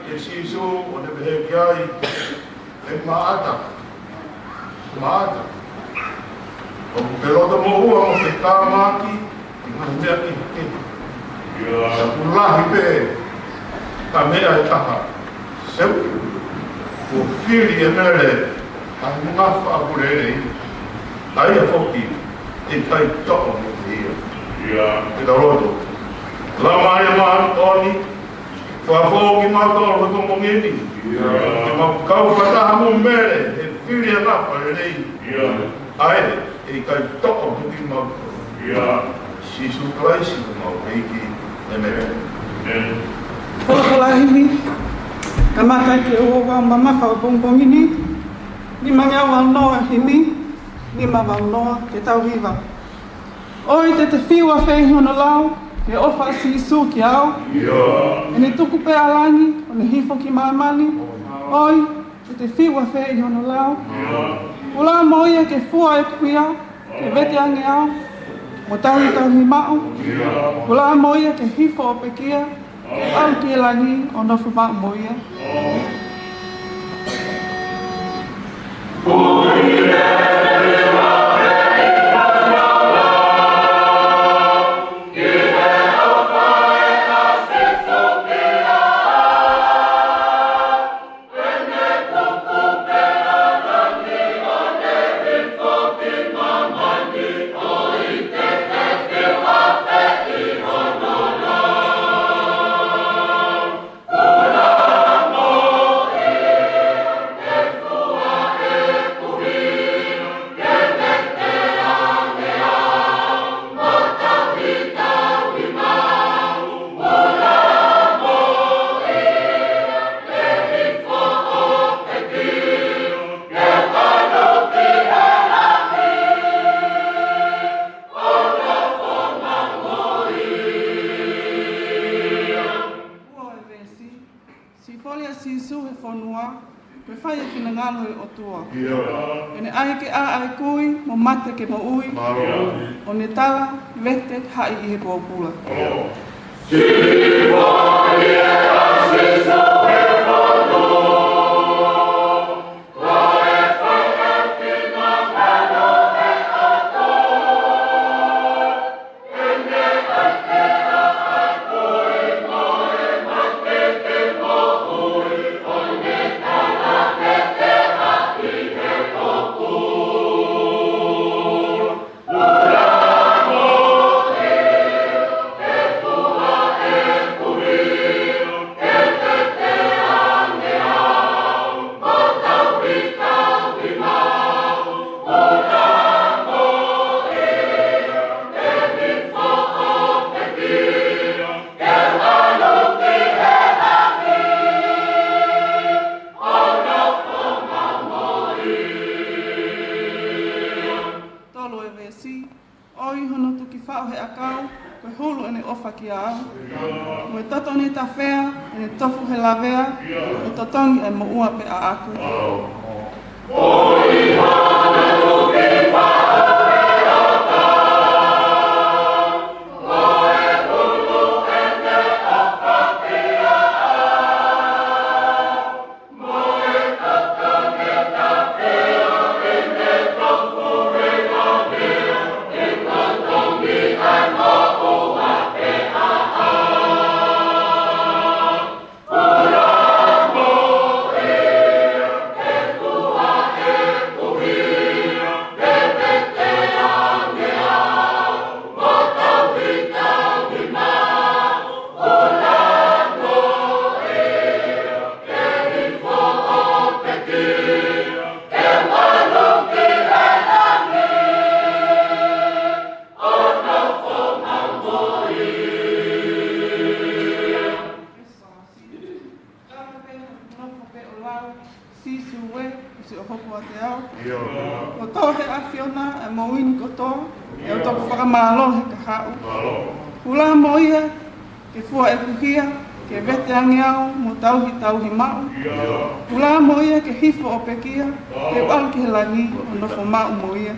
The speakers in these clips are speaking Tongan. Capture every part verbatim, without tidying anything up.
ʻE Sīsū, ʻo ne pehē ki ai, ʻE Māʻata, Māʻata, ʻoku ke loto moʻua mo fetāmaki ʻi he ngaahi meʻa kehekehe. Ka ʻoku lahi pē ha meʻa ʻe taha. Seuke, kuo fili ʻe Mele ʻa e ngafa ʻoku lelei, ʻa ia foki ʻe ʻikai toʻo meiate ia. Ke tau lotu. Laumālie Māʻoniʻoni, fakafoʻou kimautolu he pongipongi ni. Ke mau kau fakataha mo Mele he fili ʻa e ngafa lelei, ʻa ia ʻe ʻikai toʻo meiate kimautolu. Sīsū Kalaisi ko homau ʻEiki. ʻĒmeni. Folofola himi, kamata ke ua ua mamafa ʻo pongipongi ni, nimangeau uanoa, himi nima uanoa, ke tau hiva. ʻOi te te fiu afe ʻi hono lau, he ʻofa ʻa Sīsū kiate au. ʻEne tuku pē ʻa langi, ʻo ne hifo ki māmani. ʻOi te te fiu afe ʻi hono lau. Kuo lava mo ia ke fua ʻeku hia, ke vete ange au, mo tauhitauhi maʻu. Kuo lava mo ia ke hifo ʻo pekia, ke ʻalu ki he langi ʻo nofo maʻu mo ia. Ua ʻo e veesi. Siʻi foli ʻa Sīsū he fonua, ko e fai ʻa e finangalo ʻo e ʻOtua. ʻEne ʻai ke ʻā ʻa e kui, mo mate ke moʻui. ʻO ne tala, vete, haʻi ʻi he pōpula. Tolu ʻo e veesi. ʻOi hono tuki faʻo he ʻakau, ko e hulu ʻene ʻofa kiate au. Mo e toto ʻene tafea, ʻene tofu he lavea, ʻe totongi ʻa e moʻua pē ʻaʻaku. Sīsū ē, ʻosi ʻo hopo ʻiate au. Kuo tō he ʻAfiona ʻa e moʻui ni kotoa, ʻe au toki fakamālō he kahaʻu. Kuo lava mo ia ke fua ʻeku hia, ke vete ange au mo tauhi tauhi maʻu. Kuo lava mo ia ke hifo ʻo pekia, ke u ʻalu ki he langi ʻo nofo maʻu mo ia.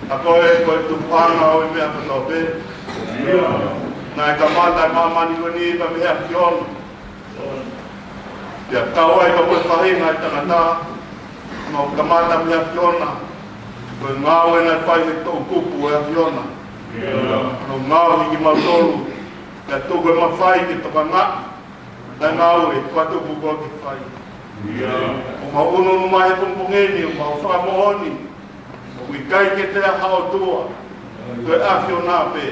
Ka ko e, ko e tupuʻanga ʻo e meʻa kotoa pē. Naʻe kamata ʻa māmani ko eni pea mei he ʻAfiona. Pea kau ai ka mo e faʻahinga ʻo e tangata, naʻe kamata mei he ʻAfiona. Ko e ngāue naʻe fai ʻe he toʻukupu ʻo e ʻAfiona. Naʻe ngāue kimautolu. Pea tuku e mafai ke tokangaʻi ʻa e ngāue fakatupu kuo ke fai. ʻOku mau ʻunuʻunu mai he pongipongi ni, ʻoku mau fakamoʻoni ʻoku ʻikai ke toe ʻi ai ha ʻOtua, ko e ʻAfiona pē.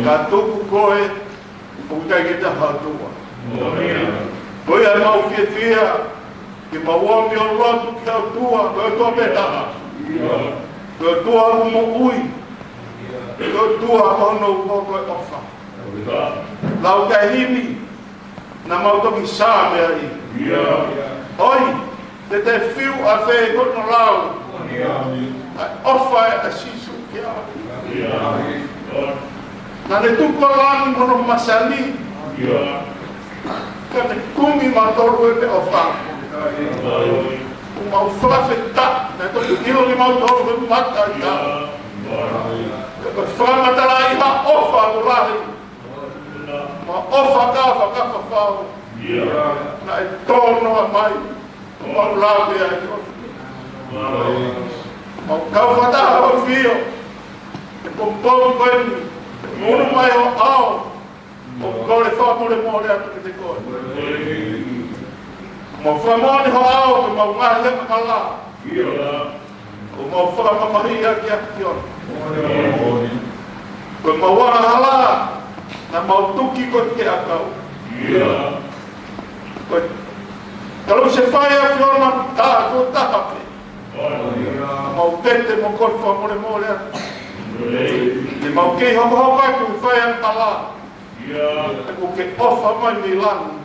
Ka tuku koe, ʻoku ʻikai ke toe ʻi ai ha ʻOtua. Ko ia ʻoku mau fiefia ke mau ō mai ʻo lotu ki he ʻOtua, ko e ʻOtua pē taha. Ko e ʻOtua ʻoku moʻui. Ko e ʻOtua ʻoku hono ʻuhinga ko e ʻofa. Lau ki he himi, naʻa mau toki sā mei ai. ʻOi, te te fiu ʻafē ko hono lau ʻa e ʻofa ʻa Sīsū ki ai. Naʻa ne tuku ʻa langi mo hono masani, ka ne kumi kimautolu ʻe he ʻofa. ʻOku mau fakafetaʻi, naʻe toki ʻilo kimautolu ko e mata ia. Ka ko e fakamatalaʻi ha ʻofa ʻoku lahi. Mo e ʻofa ka fakafafau. Naʻe tō noa mai. Mau lau ia ʻi ʻofa. Mau kau fakataha ʻo ʻAfio he pongipongi ko eni. Unu mai ʻo ʻao. ʻOku kole fakamolemole atu kiate koe. Mau fakamoʻoni ho ʻao, ko ʻemau ngaahi angahala. ʻOku mau fakamamahiʻi ʻaki ʻa e ʻAfiona. Ko ʻemau angahala, naʻa mau tuki koe ki he ʻakau. Ko e, ka ʻoku se fai ʻa e ʻAfiona tā ko taha pē. Mau pehē mo kole fakamolemole atu. Te mau kei hokohoko atu ʻi he fai angahala. ʻOku ke ʻofa mai mei langi.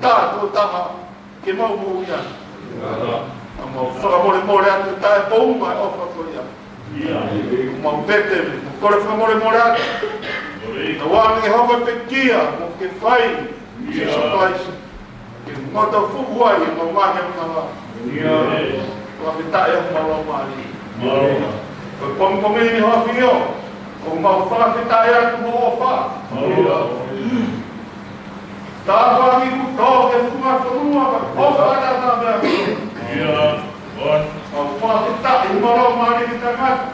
Tā ko taha ke mau moʻui ai. Ka mau fakamolemole atu taʻe ʻoua ʻe ʻofa ko ia. Mau pehē mo kole fakamolemole atu. Ka ʻoua naʻa ke hoko pekia mo ke fai Sīsū Kalaisi. Ke mau tau fuʻu ai ʻemau ngaahi angahala. Fakafetaʻi ʻa e ʻOtua Laumālie. Ko e pongipongi ni ʻo ʻAfio, ʻoku mau fakafetaʻi atu mo ʻofa. Tāpuaki kuo tō ki he funga fonua, ka ʻofa ʻa e ʻAfiona. ʻOku mau fakafetaʻi mo e Laumālie ki he tangata.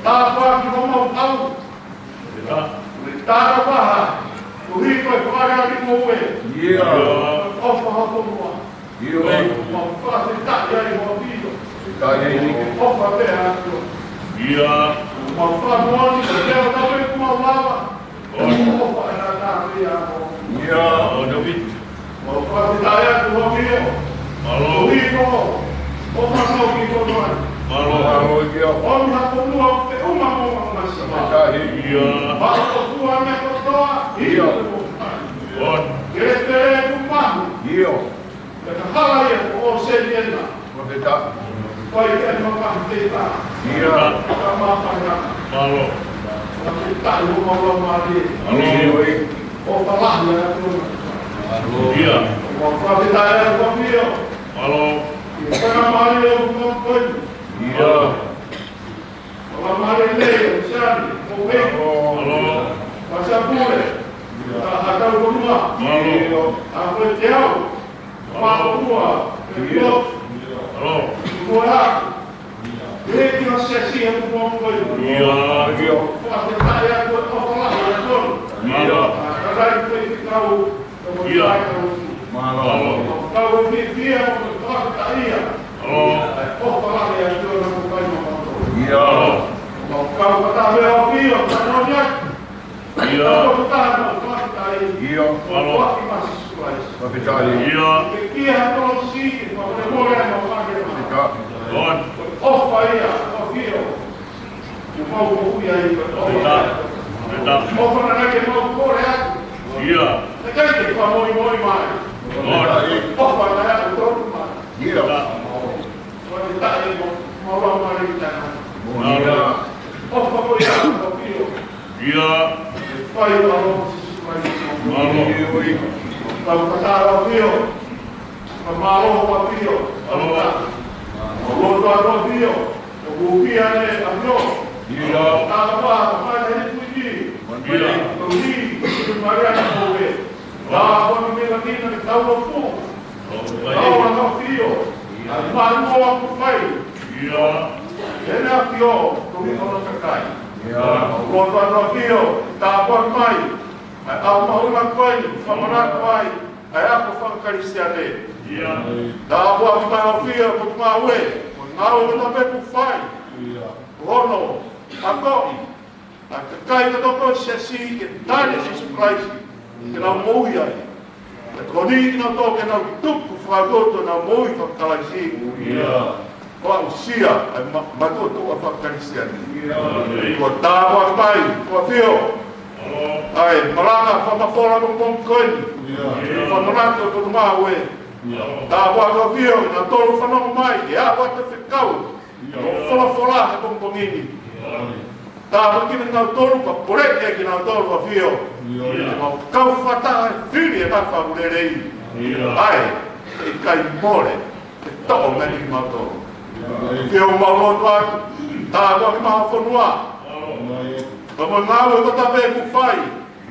Tāpuaki mo mau au. Ko e tala paha, ko hiko e fakaʻaliʻali mo ue. ʻOfa ho fonua. Mau fakafetaʻi ai mo ʻAfio. ʻOfa pē ʻa e ʻAfiona. Mau fakamoʻoni, ko e tau e kuo mau lava. ʻOfa ʻa e ʻAfiona. Mau fakafetaʻi atu ʻAfio. Mālō. Ko hiko, ʻofa mau ki he fonua. Mālō. ʻOmi ha fonua ʻoku feʻunga mo e masiva. Mālō ʻOtua mei he kotoa. Ke pele ku mahu. Ka hala ia ko ʻōseni ena. Fai ke ma mahu te ta. Ka ma fai na. Mālō. Fakafetaʻi mo e Laumālie. Mālō. ʻOfa lahi ʻa e ʻAfiona. Mālō. Fakafetaʻi ʻa e ʻAfiona. Mālō. Ke fai na mālie ʻo ko koe. Mālō. Mālō. Mālō. Mālō. Mālō. Mālō. Mālō. Mālō. ʻOfa ia, ʻAfio. Ke mau moʻui ai, ʻofa. ʻOfa naʻa ke mau kole atu. ʻIo. Naʻa ke fakamoʻimoʻi mai. ʻOfa naʻa ke tonu mai. ʻIo. Fakafetaʻi mo e Laumālie ʻi he tangata. ʻIo. ʻOfa ko ia, ʻAfio. ʻIo. Fai ʻa e ʻAlo Sīsū Kalaisi. Mālō. Tau fakataha ʻAfio. Ka mālō ʻAfio. Mālō. Mālō ʻAfio. Kuo pia ne ʻafio. ʻIo. Tālama, mai he kuini. Ia. Kuini, kuini Malia na koe. Tāpuaki mei langi na ke tau lotu. Tau la na fio. Ia. ʻAi mai mo aku fai. Ia. Ene ʻafio, tumi kono kakai. Ia. Lotu ana fio, tāpuaki mai. ʻAi au mahu na koe, fakamanatu ai. ʻAi ako fakakalisitiane. Ia. Tāpuaki mai ʻafio, ko te ngāue. Ko e ngāue ko na pe ku fai. Ia. Ko hono, akoʻi. ʻA e kakai kotoa ʻo e siasi ke tali ʻa Sīsū Kalaisi, ke nau moʻui ai. Ke tokoni kinautolu ke nau tupu fakalotu ʻenau moʻui faka-Kalaisi. Ia. Ko e aʻusia ʻa e ma-, matuʻotuʻa fakakalisitiane. Ia. Kuo tāpuaki mai, kuo ʻafio. ʻAi, malanga fakamafola mo pongipongi ko eni. Ia. Fakamanatu ko e ngāue. Ia. Tāpuaki ʻafio, kinautolu fanongo mai, ke ʻave atu e fekau. Ia. ʻO folofola he pongipongi ni. Ia. Tāpuakiʻi kinautolu, pea poleʻi kinautolu ʻafio. Ia. Ke mau kau fakataha he fili ʻa e ngaahi faʻu lelei. Ia. ʻAi, ʻikai mole, ke toʻo mei kimautolu. Ia. ʻAfio mau lotu atu, tāpuaki mai ho fonua. Ia. Ka mo e ngāue kotoa pē ʻoku fai.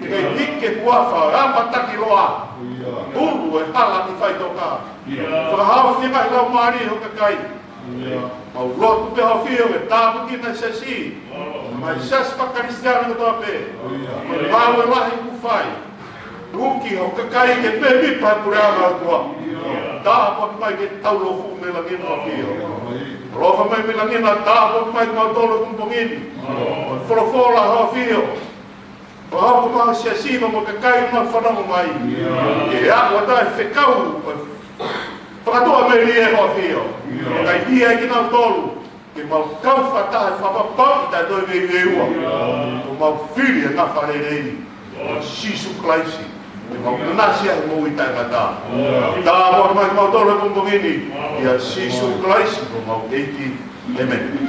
Ke ʻikai hiki e huafa ʻo e ʻApataki Loa. Ia. Ulu e hala ki faʻitoka. Ia. Fakahaofi e ngaahi laumālie ho kakai. Ia. Mau lotu pē ʻafio ke tāpuakiʻi e siasi. Ia. Mo e siasi fakakalisitiane kotoa pē. Ia. Mo e ngāue lahi ʻoku fai. Uki ho kakai ke mēmipa he puleʻanga ʻo e ʻOtua. Ia. Tāpuaki mai ke tau lotu mei langi na ʻafio. Ia. Lotu mai mei langi na, tāpuaki mai kimautolu he pongipongi ni. Ia. Mo e folofola ho ʻafio. Fakahoko mai ho siasi mo e kakai ʻoku nau fanongo mai. Ia. Ke aʻu atu e fekau, fakatuʻamelie ho ʻafio. Ia. Kae ʻai kinautolu ke mau kau fakataha he fakapapauʻi taʻe toe veiveiua. Ia. Ko mau fili e ngaahi faʻu lelei ʻo Sīsū Kalaisi. Ke mau ʻinasi ai he moʻui taʻengata. Ia. Tāpuaki mai kimautolu he pongipongi ni. ʻIa Sīsū Kalaisi ko homau ʻEiki. ʻĒmeni.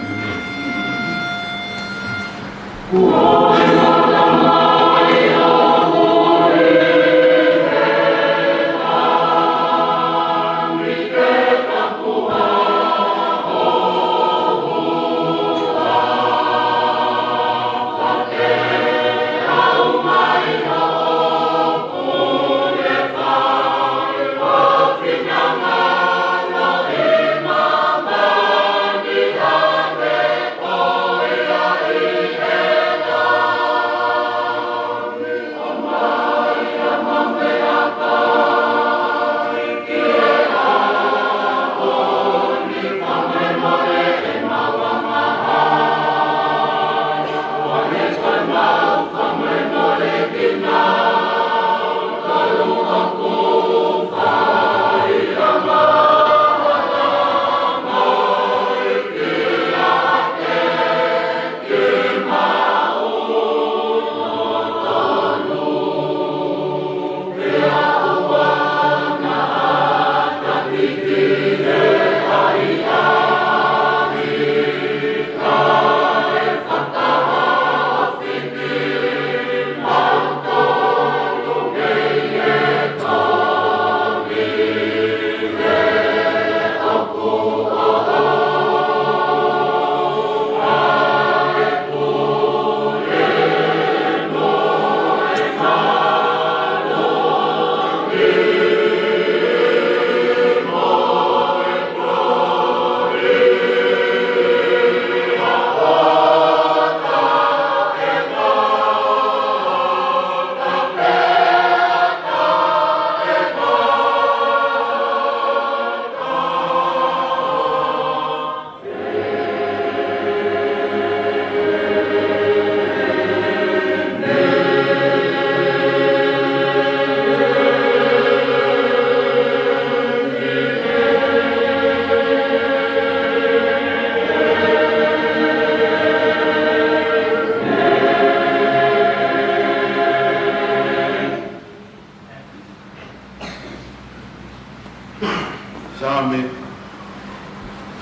Saame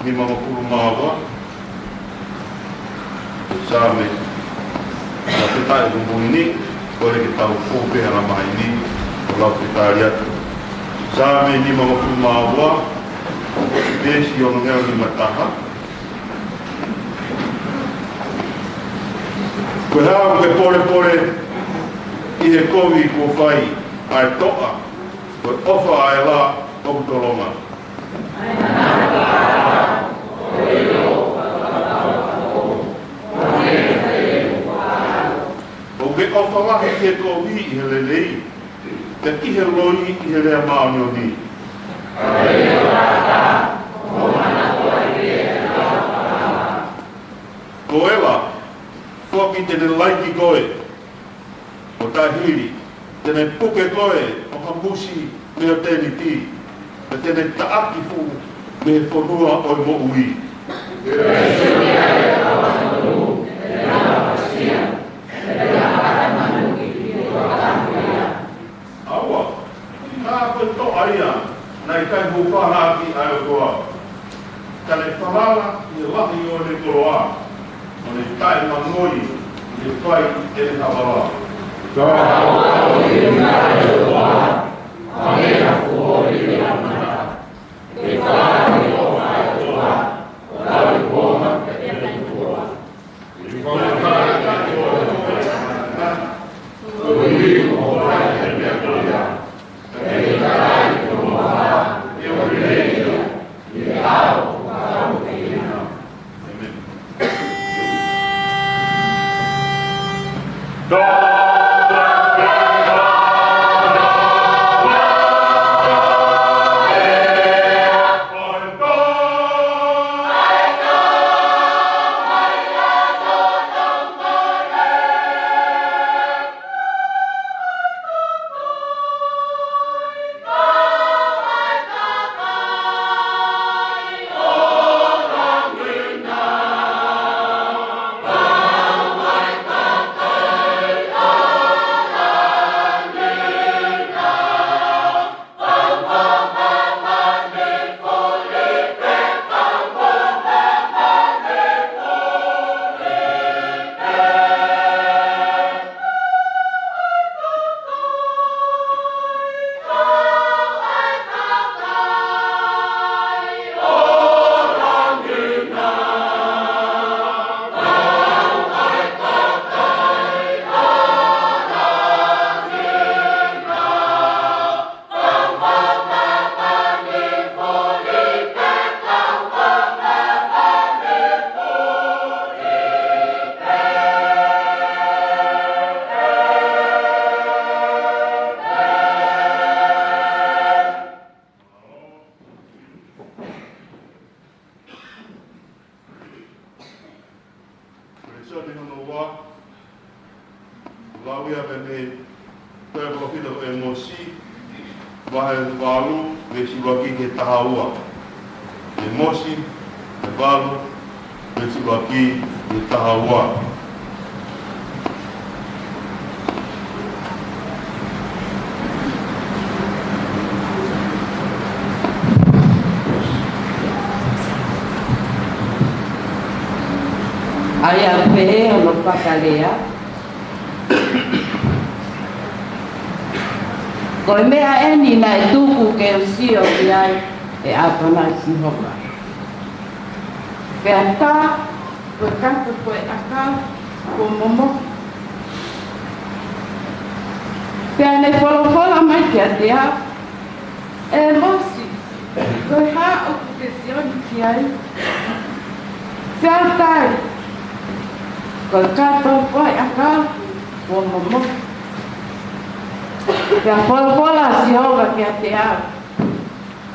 nimangofulu mā ua. Saame. Fakafetaʻi he pongipongi ni, kole ke tau ō pē ʻi he ʻaho ni, ʻo lau fakafetaʻi atu. Saame nimangofulu mā ua, veesi onongeau nima taha. Ko e hā ʻoku ke pōlepole ʻi he kovi kuo fai, ʻa e toʻa, ko e ʻofa ʻa e lā ʻoku tolonga? ʻOku ke ʻofa lahi ʻi he kovi ʻi he lelei, pea ki he loi ʻi he lea māʻoniʻoni. Ko ʻEla foki te ne laiki koe, ʻo taʻehili te ne puke koe ʻo ha musi mei ho tēniti, pea te ne taʻaki fuʻu mei he fonua ʻo e moʻui. ʻA ua, ka ko e toʻa ia naʻe ʻikai hūfanga ʻaki ʻa e ʻOtua, ka ne falala ʻi he lahi ʻo ʻene koloa, ʻo ne taʻemangoi ʻi he fai ʻene havala. Ka ko e ʻOtua, ʻa e ʻOtua, ʻa e ʻOtua, Ko e lēsoni hono ua, lau ia mei he tohi ʻa e palōfita ko ʻĒmosi, vahe valu, veesi ʻuluaki ki he taha ua. ʻĒmosi, vahe valu, veesi ʻuluaki ki he taha ua. ʻA ia ʻoku pehē hono fakalea: Ko e meʻa ʻeni naʻe tuku ke u sio ki ai, ʻe ʻAtonai Sihova. Pea tā, ko e kato ko e ʻakau kuo momohi. Pea ne folofola mai kiate au, ʻĒmosi, ko e hā ʻoku ke sio ni ki ai? Pea u tali, ko e kato ko e ʻakau kuo momohi. Pea folofola ʻa Sihova kiate au,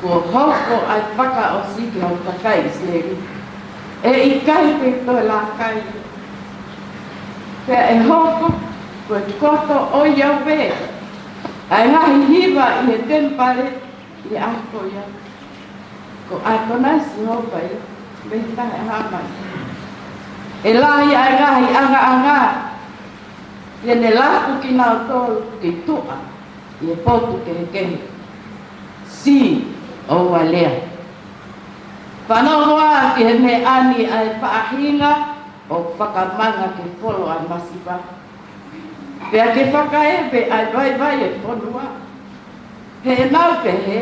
kuo hoko ʻa e fakaʻosi ki hoku kakai ʻIsileli, ʻe ʻikai te u toe laka ia. Pea ʻe hoko ko e koto ʻo Iauve ʻa e ngaahi hiva ʻi he temipale ʻi he ʻaho ko ia. Ko ʻAtonai Sihova ia mei taʻehāmai. ʻE lahi ʻa e ngaahi ʻangaʻanga, ʻi heʻene laku kinautolu ki tuʻa ʻi he potu kehekehe. Sī, ʻoua ʻe lea. Fanongo ā ki he meʻa ni, ʻa e faʻahinga ʻoku fakamanga ke folo ʻa e masiva, pea ke fakaeve ʻa e vaivai ʻo e fonua. He ʻe nau pehē,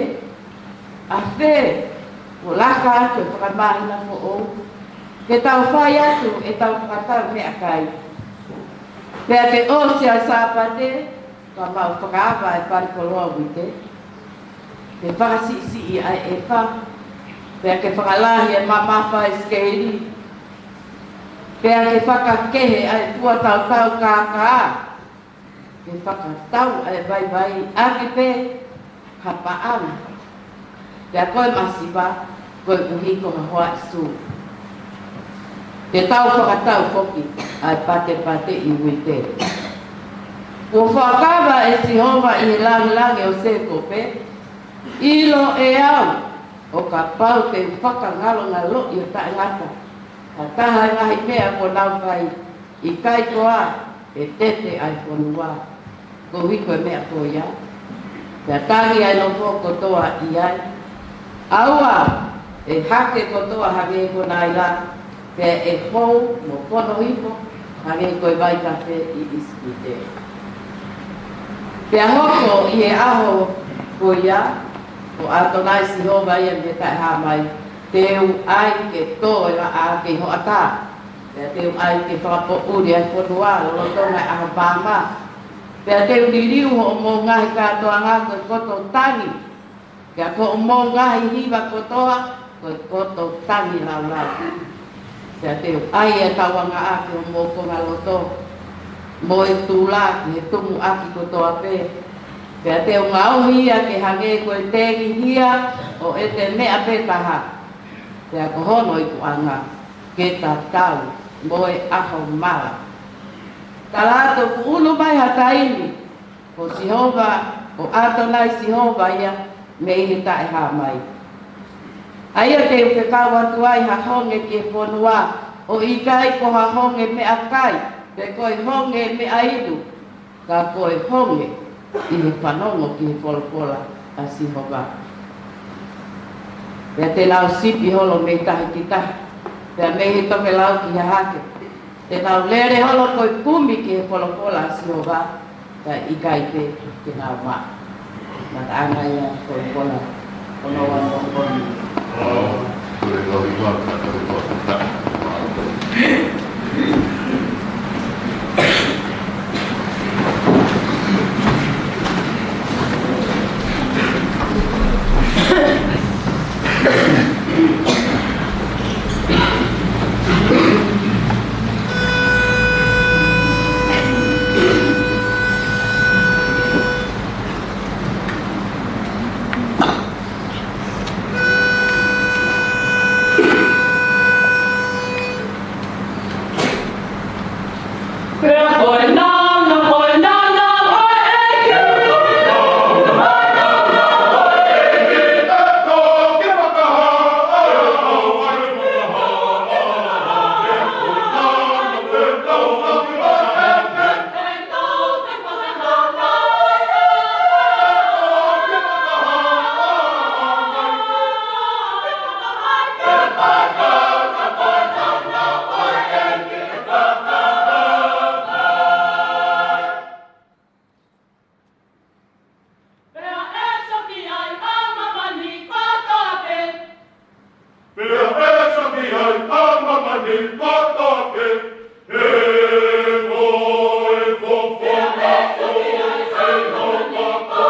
ʻa fē kuo laka atu e fakamāhina foʻou, ke tau fai atu ʻetau fakatau meʻakai? Pea ke ʻosi ʻa e Sāpate, ka mau fakaava e pali koloa uite. Ke fakasiʻisiʻi ʻa e ʻefa. Pea ke fakalahi e mamafa e sikeili. Pea ke fakakehe ʻa e fua tautau kākā. Ke fakatau ʻa e vaivai ʻaki pē ha paʻanga. Pea ko e masiva, koeʻuhi ko ha hoa ʻi sū. Ke tau fakatau foki ʻa e patepate ʻi uite. Kuo fakava ʻe Sihova ʻi he langilangi ʻo Sēkope, ʻilo ʻe au, ʻo kapau te u fakangalongaloʻi ʻo taʻengata ha taha e ngaahi meʻa kuo nau fai, ʻikai koā ʻe tete ʻa e fonua koeʻuhi ko e meʻa ko ia. Pea tangi ʻa e nofo kotoa ʻi ai. ʻAua ʻe hake kotoa hangē ko Naila, pea ʻe hou mo pono hifo hangē ko e vaitafe ʻi ʻIsipite. Pea hoko ʻi he ʻaho ko ia, ko ʻAtonai Sihova ia mei he Taʻehāmai, te u ʻai ke tō e laʻā ki hoʻatā. Pea te u ʻai ke fakapoʻuli ʻa e fonua lolotonga e ʻaho maama. Pea te u liliu hoʻomou ngaahi kātoanga ko e koto tangi. Pea ko hoʻomou ngaahi hiva kotoa ko e koto tangi laulau. Pea te u ʻai e tauangaʻa ki homou kongaloto, mo e tula ki he tumuʻaki kotoa pē. Pea te u ngaohi ia ke hangē ko e tengihia ʻo ʻete meʻa pē taha. Pea ko hono ikuʻanga ke tatau mo e ʻaho mala. Tala atu kuo ʻunu mai ha taimi, ko Sihova, ko ʻAtonai Sihova ia mei he Taʻehāmai. ʻA ia te u fekau atu ai ha honge ki he fonua, ʻo ʻikai ko ha honge meʻakai, pe ko e honge meʻa inu, ka ko e honge ʻi he fanongo ki he folofola ʻa Sihova. Pea te nau sipi holo mei tahi ki tahi, pea mei he tokelau ki hahake. Te nau lele holo ko e kumi ki he folofola ʻa Sihova, kae ʻikai pē ke nau maʻu. Mataʻanga ia ko e folofola. Ko hono ua no koni. Pea ʻe saki ai ʻa māmani kotoa pē. Pea ʻe saki ai ʻa māmani kotoa pē. He ko e fofonga ʻo e ʻOtua.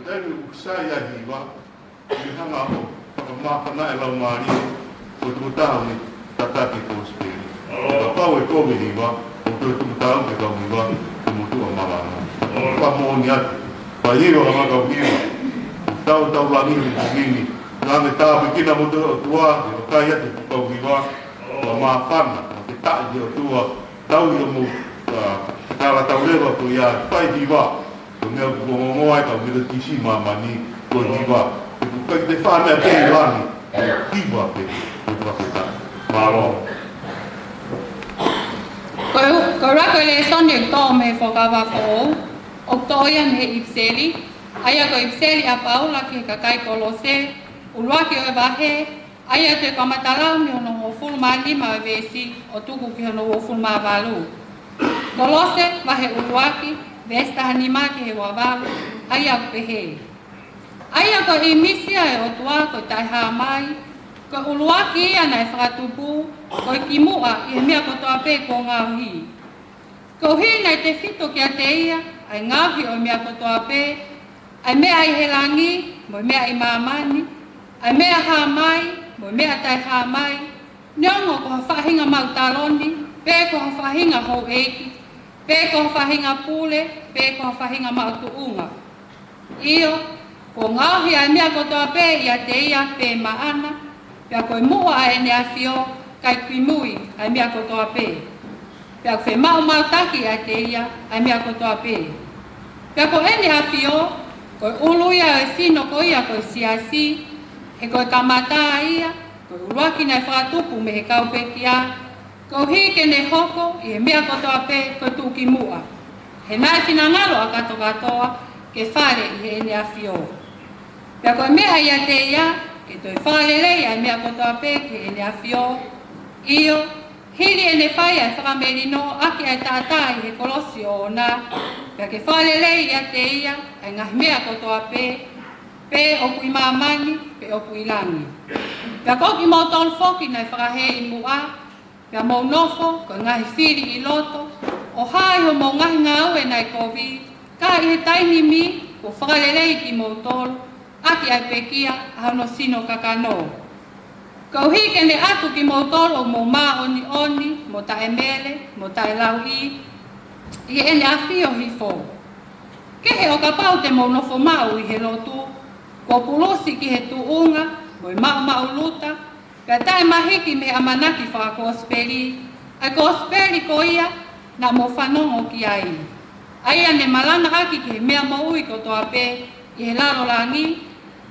Taimi ʻoku sai ai e hiva, ʻe hanga ʻo fakamāfana e laumālie ʻo e tokotaha ʻoku ne tataki e kosipeli. Kapau ʻe kovi e hiva, ʻoku toe tuku taau ki he kau hiva ke motuʻa malanga. Fakamoʻoni atu, fai hiva ka makau hiva. Tau tau langi ni kumini. Naʻa ne tāpuekina moutolu ʻe he ʻOtua, ʻi he vakai atu ki he kau hiva, ʻo māfana, ʻo ke taʻi ki he ʻOtua, tau ʻi hoʻomou, ʻa, tala tau leva ko ia, fai hiva. Ko e meʻa ʻoku ongoongo ai e kau Metotisi ʻi māmani, ko e hiva. He ʻoku ʻikai ke te fai ha meʻa pē ʻi langi, ko e hiva pē, ko e fakafetaʻi. Mālō. Ko e, ko e ʻuluaki lēsoni ʻoku toʻo mei he Fuakava Foʻou, ʻoku toʻo ia mei he ʻipiseli, ʻa ia ko e ʻipiseli ʻa Paula ki he kakai Kolose, ʻuluaki ʻo e vahe, ʻa ia ʻoku kamata lau mei hono hongofulu mā nima ʻo e veesi ʻo tuku ki hono uofulu mā valu. Kolose vahe ʻuluaki, veesi taha nima ki he ua valu, ʻa ia ʻoku pehē: ʻA ia ko e ʻīmisi ʻa e ʻOtua ko e taʻehāmai, ko e ʻuluaki ia naʻe fakatupu, ko e kimuʻa ʻi he meʻa kotoa pē kuo ngaohi. Koeʻuhi naʻe tefito kiate ia ʻa e ngaohi ʻo e meʻa kotoa pē, ʻa e meʻa ʻi he langi mo e meʻa ʻi māmani, ʻa e meʻa hāmai mo e meʻa taʻehāmai, neongo ko ha faʻahinga maʻu taloni, pe ko ha faʻahinga houʻeiki, pe ko ha faʻahinga pule, pe ko ha faʻahinga maʻu tuʻunga. ʻIo, kuo ngaohi ʻa e meʻa kotoa pē ʻiate ia pe maʻana, pea ko e muʻa ʻa ʻEne ʻAfio, kae kimui ʻa e meʻa kotoa pē. Pea ʻoku femāʻumaʻutaki ʻiate ia ʻa e meʻa kotoa pē. Pea ko ʻEne ʻAfio, ko e ʻulu ia ʻo e sino ko ia ko e siasi, he ko e kamata ia, ko e ʻuluaki naʻe fakatupu mei he kau pekia, koeʻuhi ke ne hoko ʻi he meʻa kotoa pē ko e tuʻukimuʻa. He naʻe finangalo ʻa katoa kotoa ke fale ʻi heʻene ʻAfio. Pea ko e meʻa ʻiate ia, ke toe fakaleleiʻi ʻa e meʻa kotoa pē ki heʻene ʻAfio. ʻIo, hili ʻene fai ʻa e fakamelino ʻaki ʻa e taʻataʻa ʻi he kolosi ʻoʻona, pea ke fakaleleiʻi ʻiate ia ʻa e ngaahi meʻa kotoa pē, pe ʻoku ʻi māmani, pe ʻoku ʻi langi. Pea ko kimoutolu foki naʻe fakahē ʻi muʻa, pea mou nofo ko e ngaahi fili ʻi loto, ʻo hā ʻi hoʻomou ngaahi ngāue naʻe kovi, ka ʻi he taimi ni kuo fakalelei kimoutolu ʻaki ʻa e pekia ʻa hono sino kakano. Koeʻuhi ke ne ʻatu kimoutolu ʻo mou māʻoniʻoni, mo taʻemele, mo taʻelauʻi, ʻi heʻene ʻAfio hifo. Kehe ʻo kapau te mou nofo maʻu ʻi he lotu, kuo pulusi ki he tuʻunga mo e maʻumaʻuluta, pea taʻemahiki mei he ʻamanaki fakakosipeli, ʻa e kosipeli ko ia naʻa mou fanongo ki ai, ʻa ia ne malanga ʻaki ki he meʻa moʻui kotoa pē ʻi he lalo langi,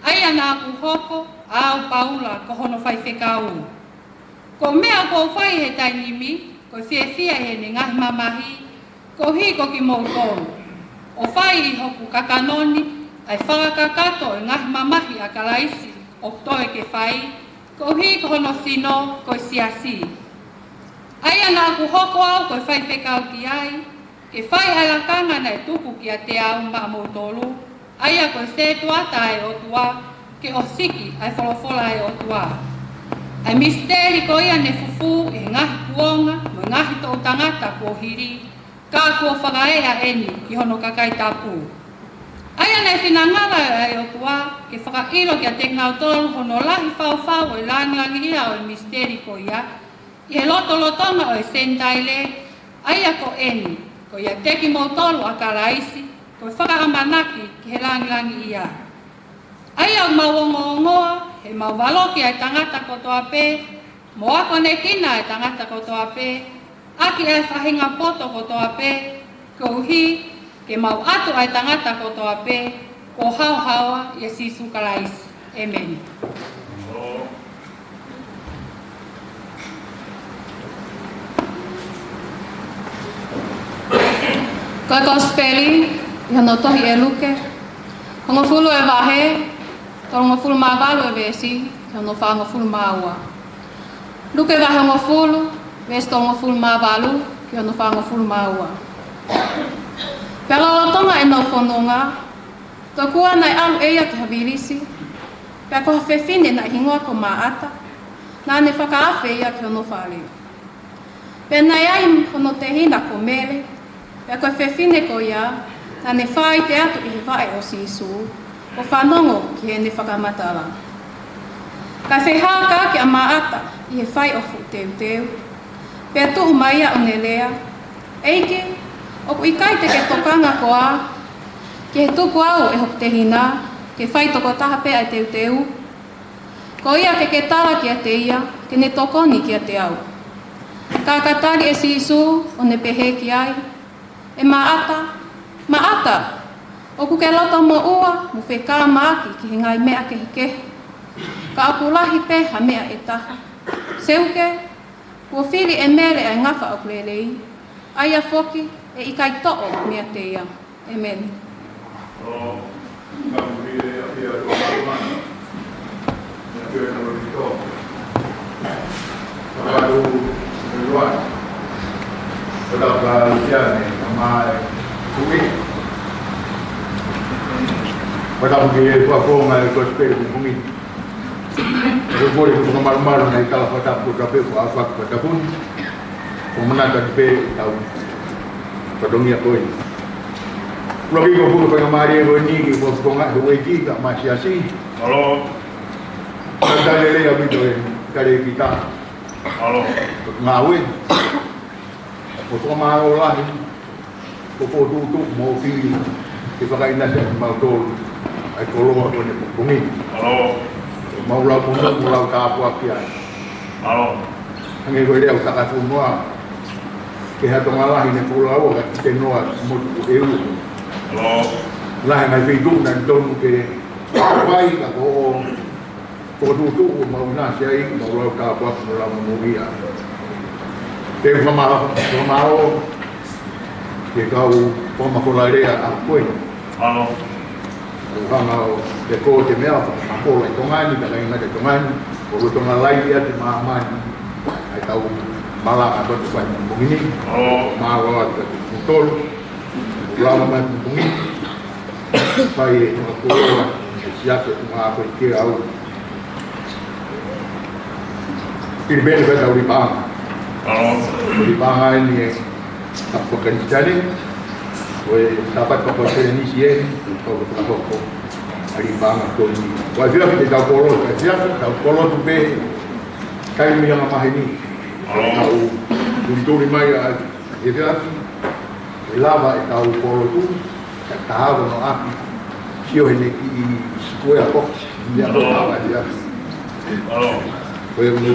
ʻa ia naʻa ku hoko ʻa au Paula ko hono faifekau. Ko e meʻa ʻoku ou fai he taimi ni, ko e fiefia ʻi heʻene ngaahi mamahi, koeʻuhi ko kimoutolu, ʻo fai ʻi hoku kakano ni ʻa e fakakakato ʻo e ngaahi mamahi ʻa Kalaisi ʻoku toe ke fai, koeʻuhi ko hono sino ko e siasi. ʻA ia naʻa ku hoko au ko e faifekau ki ai, ke fai ʻa e lakanga naʻe tuku kiate au maʻamoutolu, ʻa ia ko e setuata ʻa e ʻOtua, ke ʻosiki ʻa e folofola ʻa e ʻOtua. ʻA e misiteli ko ia ne fufū ʻi he ngaahi kuonga mo e ngaahi toʻutangata kuo hili, ka kuo fakaeʻa eni ki hono kakai tapu. ʻA ia naʻe finangalo ʻa e ʻOtua ke fakaʻilo kiate kinautolu hono lahi faufau ʻo e langilangiʻia ʻo e misiteli ko ia, ʻi he lotolotonga ʻo e Senitaile, ʻa ia ko eni, ko ia ʻiate kimoutolu ʻa Kalaisi, ko e fakaʻamanaki ki he langilangiʻia. ʻA ia ʻoku mau ongoongoa, he mau valoki ʻa e tangata kotoa pē, mo akonekina ʻa e tangata kotoa pē, ʻaki ʻa e faʻahinga poto kotoa pē, koeʻuhi ke mau ʻatu ʻa e tangata kotoa pē, kuo haohaoa ʻia Sīsū Kalaisi. ʻĒmeni. Ko e kosipeli ʻi hono tohi ʻe Luke, hongofulu ʻo e vahe, tolungofulu mā valu ʻo e veesi, ki hono fāngofulu mā ua. Luke vahe hongofulu, veesi tolungofulu mā valu ki hono fāngofulu mā ua. Pea lolotonga ʻenau fononga, tokua naʻe ʻalu ʻe ia ki ha vilisi, pea ko ha fefine naʻe hingoa ko Māʻata, naʻa ne fakaafe ia ki hono fale. Pea naʻe ʻi ai hono tehina ko Mele, pea ko e fefine ko ia, naʻa ne fāʻite atu ʻi he vaʻe ʻo Sīsū, ʻo fanongo ki heʻene fakamatala. Ka fehākaki ʻa Maʻata ʻi he fai ʻo e fuʻu teuteu, pea tuʻu mai ia ʻo ne lea, ʻEiki, ʻoku ʻikai te ke tokanga koā ki he tuku au ʻe hoku tehina ke fai tokotaha pē ʻa e teuteu? Ko ia ke ke tala kiate ia ke ne tokoni kiate au. Ka ka tali ʻe Sīsū ʻo ne pehē ki ai, ʻE Maʻata, Maʻata, ʻoku ke loto moʻua mo fekamāʻaki ki he ngaahi meʻa kehekehe, ka ʻoku lahi pē ha meʻa ʻe taha. Seuke, kuo fili ʻe Mele ʻa e ngafa ʻoku lelei, ʻa ia foki ʻe ʻikai toʻo meiate ia. ʻĒmeni. Ko e kole ko e fakamalumalu naʻe tala fakatapu ko e kape ko a fakatapu ni. Ko manata ni pē tau fatongia ko ē. Loki ko pulu ko e ngamari e ko ni ki ko ko nga ko e ki ka masiasi. Alo. Ka tale le a bito e kare kita. Alo. Ngāue. Ko ko mālō lahi. Ko ko tutu mo fili. Ke fakainasi ʻa mautolu. ʻA e koloa ko eni pongipongi. Alo. Mau lau pono, mau lau tāpuaki ai. Alo. Hangē ko e lea ʻa e tangata fonua. Ke ha Tonga lahi ne koloa ua ka te noa motu ko e ua. Alo. Lahi ngai feituʻu naʻe tonu ke vai ka ko o. Ko tutu mau inasi ai, mau lau tāpuaki, mau lau mono ia. Te u fakamālō, fakamālō. Ke kau fakamatala lea ʻa koe. Alo. ʻO hanga ʻo te ko te meʻa, fakapola ʻi Tonga ni, ka lainga te Tonga ni, ʻo ko Tonga lahi ia te māmani, ʻa e kau malanga ko te fai mo mini, ʻo mālō atu te mutolu, ʻo lama mai mo mini, fai e fakapola, ʻe siake ʻo ngā koe ke au. Pili pē ni pē tau lipaanga. Alo. Lipaanga eni e, Tapu Kanisitane, ko e tāpati Tapu Kanisitane, ko e fakahoko ʻa e lipaanga ko eni. Ko e fiafi te tau kolo, ko e fiafi tau kolo tu pē, kai mi anga maheni. Tau tulituli mai ʻa e fiafi, ʻe lava e tau kolo tu, ka tau no api, sio hene ki i sikuea box, ia ko tau ʻa e fiafi. Ko e unu,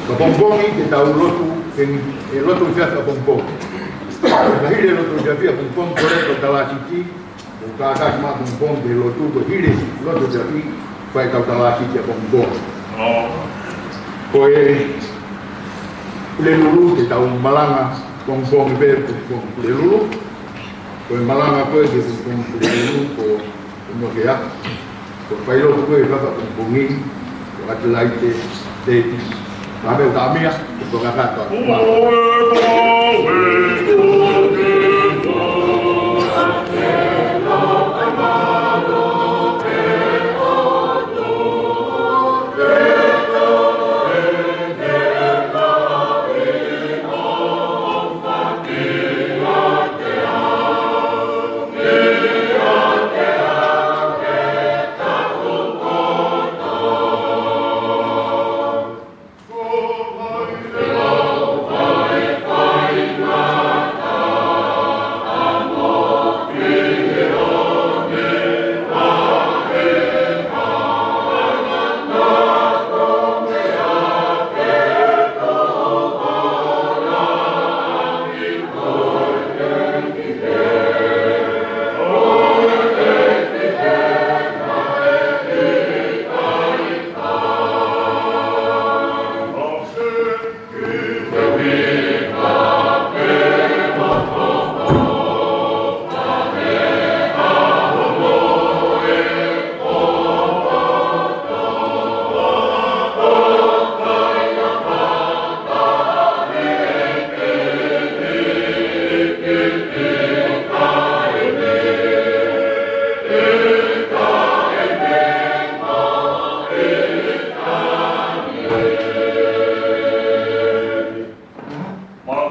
ka pongipongi te tau lotu, ke ni, e lotu fiafi ʻapongipongi. Ka hili e lotu fiafi ʻapongipongi, ko e ko talasiti, ʻo kākā ki māpongipongi ke lotu, ko hili lotu fiafi, fai kau talasiti ʻapongipongi. Ko e Pulelulu te tau malanga, pongipongi pē, pongipongi Pulelulu. Ko e malanga ko ē ke pongipongi Pulelulu, ko Ko e noke a, ko e failotu ko e fakapongipongi, ko Atelaite, Teti, Mame Utamia, ko Kakata.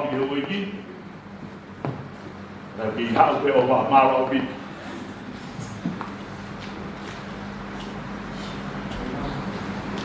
Mālō ʻEiki. Naʻa ke haʻu pē ʻo fakamālō ʻaupito.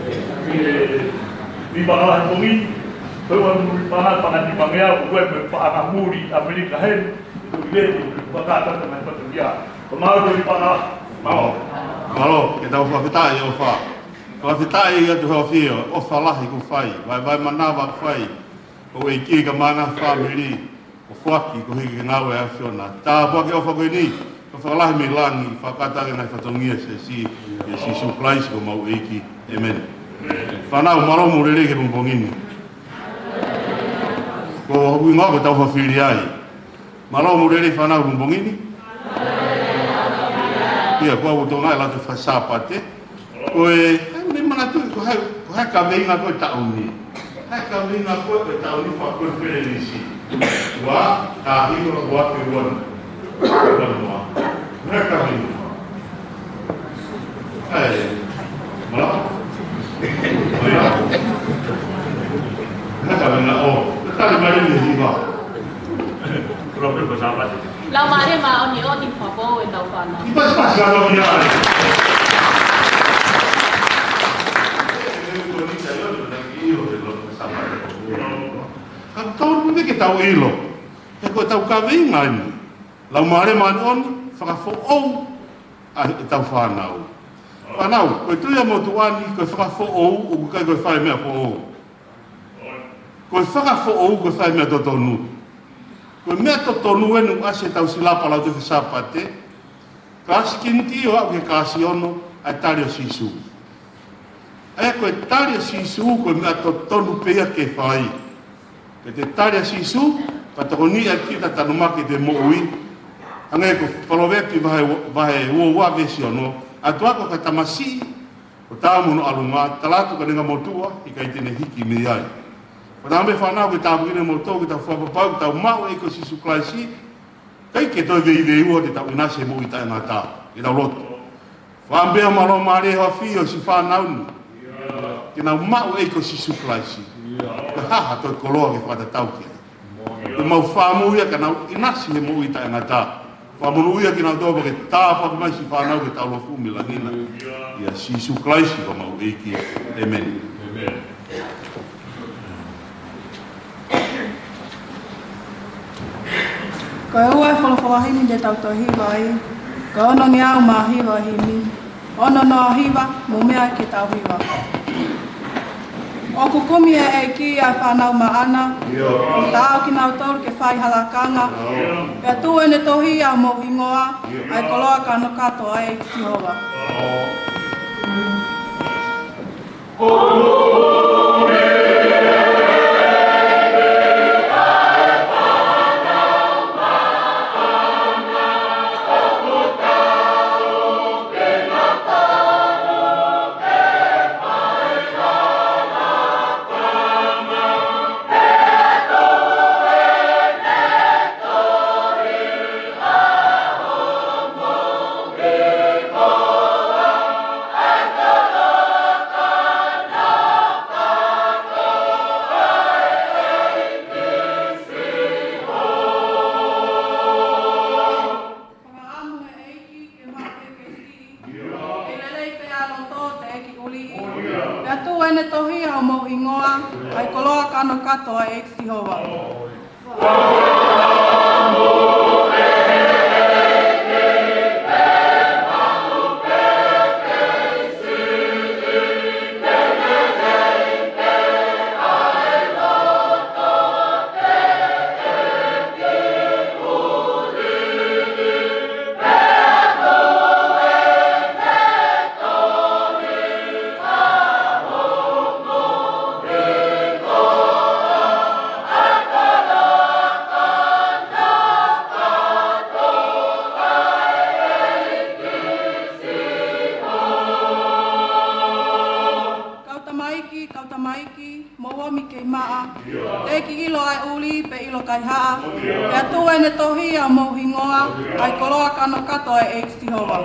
ʻI he, ʻi he paʻanga he pongipongi, ko e ua nui paʻanga, paʻanga nimangeau, ko e paʻanga muli ʻAmelika heni, ko e lele, ko e paʻanga tata mai patu ia. Ko mau ko e paʻanga, mau. Mālō, ke tau fakafetaʻi ʻofa. Fakafetaʻi atu he ʻafio, ʻofa lahi kuo fai, vaevae manava kuo fai, ʻo e ʻEiki kae ʻumaʻā e ngaahi fāmili, ʻo foaki koeʻuhi ko e ngāue ʻa e ʻAfiona. Tāpuaki ʻofa ko eni, ka fakalahi mei langi, fakataha ki he ngaahi fatongia ʻa e Siasi, ʻia Sīsū Kalaisi ko homau ʻEiki. ʻĒmeni. Fānau, mālō mo e lelei ki he pongipongi ni. Ko hoku hingoa ko Taufa Filiai. Mālō mo e lelei fānau he pongipongi ni. ʻIa, ko au ʻoku ou tokangaʻi e lau Fakasāpate. Ko e, ʻai, mei manatu, ko hai, ko hai kaveinga ko ē taʻu ni. Hai kaveinga ko ē, ko e taʻu ni fakakonifelenisí. Ua, taha hiva, ua afe ua noa. Ua noa. Hai kaveinga. ʻAi, mālō. Mālō. Hai kaveinga ʻo. Tali mai ni hiva. Lau Mālie Māʻoniʻoni, fakafoʻou ʻetau fānau. ʻI pasipasi ka tau ia ai. Ka tau nui ke tau ʻilo. He ko ʻetau kaveinga eni. Lau Mālie Māʻoniʻoni, fakafoʻou ʻa ʻetau fānau. Fānau, ko e tui ʻa e motuʻa ni, ko e fakafoʻou, ʻoku ʻikai ko e fai meʻa foʻou. Ko e fakafoʻou, ko e fai meʻa totonu. Ko e meʻa totonu eni ʻoku ʻasi ʻi heʻetau silapa lau Fakasāpate. Kālasi Kiniti ʻo aʻu ki he Kālasi Ono, ʻa e tali ʻo Sīsū. ʻA ia ko e tali ʻo Sīsū, ko e meʻa totonu pē ia ke fai. Ke te tali ʻa Sīsū, ka tokoni ʻa kita tanumaki ke te moʻui. Hangē ko Palōvepi vahe, vahe ua ua veesi ono, ʻa e ʻOtua ko e tamasiʻi, ʻo taau mo hono ʻalunga, tala atu ka ne ngali motuʻa, ʻikai te ne hiki mei ai. Ko e taha mei he fānau ke tāpuekina kimoutolu, ke tau fakapapau, ke tau maʻu e ʻEiki ko Sīsū Kalaisi, ʻikai ke toe veiveiua te tau ʻinasi he moʻui taʻengata, ke tau lotu. Fakaʻamu pē ʻa e mālō mālie ʻo e ʻAfio ʻi siʻi fānau ni. Ke nau maʻu e ʻEiki ko Sīsū Kalaisi. Ko e hā ha toe koloa ke fakatatau ki ai. Ke mau fakaʻamu ia ke nau ʻinasi he moʻui taʻengata. Fakamonūʻia kinautolu pea ke tāpuaki mai siʻi fānau ke tau lotu mei langi na. ʻIa Sīsū Kalaisi ko homau ʻEiki. ʻĒmeni. Ko e ua e folofola himi te tau toe hiva ai, ko e onongeau mā hiva himi. Ono noa hiva, mou meʻa ke tau hiva. ʻOku kumi ʻe he ʻEiki ʻa e fānau maʻana, ʻio, ʻo taau kinautolu ke fai ha lakanga. ʻIo. Pea tuʻu ʻene tohi ʻi homou hingoa, ʻio, ʻa e koloa kanokato ʻa e ʻEiki Sihova. ʻIo. Fakaʻamu he ʻEiki ke maʻu ke ke siʻi. Ke lelei pē ʻa e loto ʻo e teʻeki ʻuliʻi. Pea tuʻu ʻene tohi ʻi homou hingoa, ʻa e koloa kanokato ʻa e ʻEiki Sihova. ʻilo ʻa e ʻuli pe ʻilo kaihaʻa, pea tuʻu ʻene tohi ʻi homou hingoa, ʻa e koloa kanokato ʻa e ʻEiki Sihova.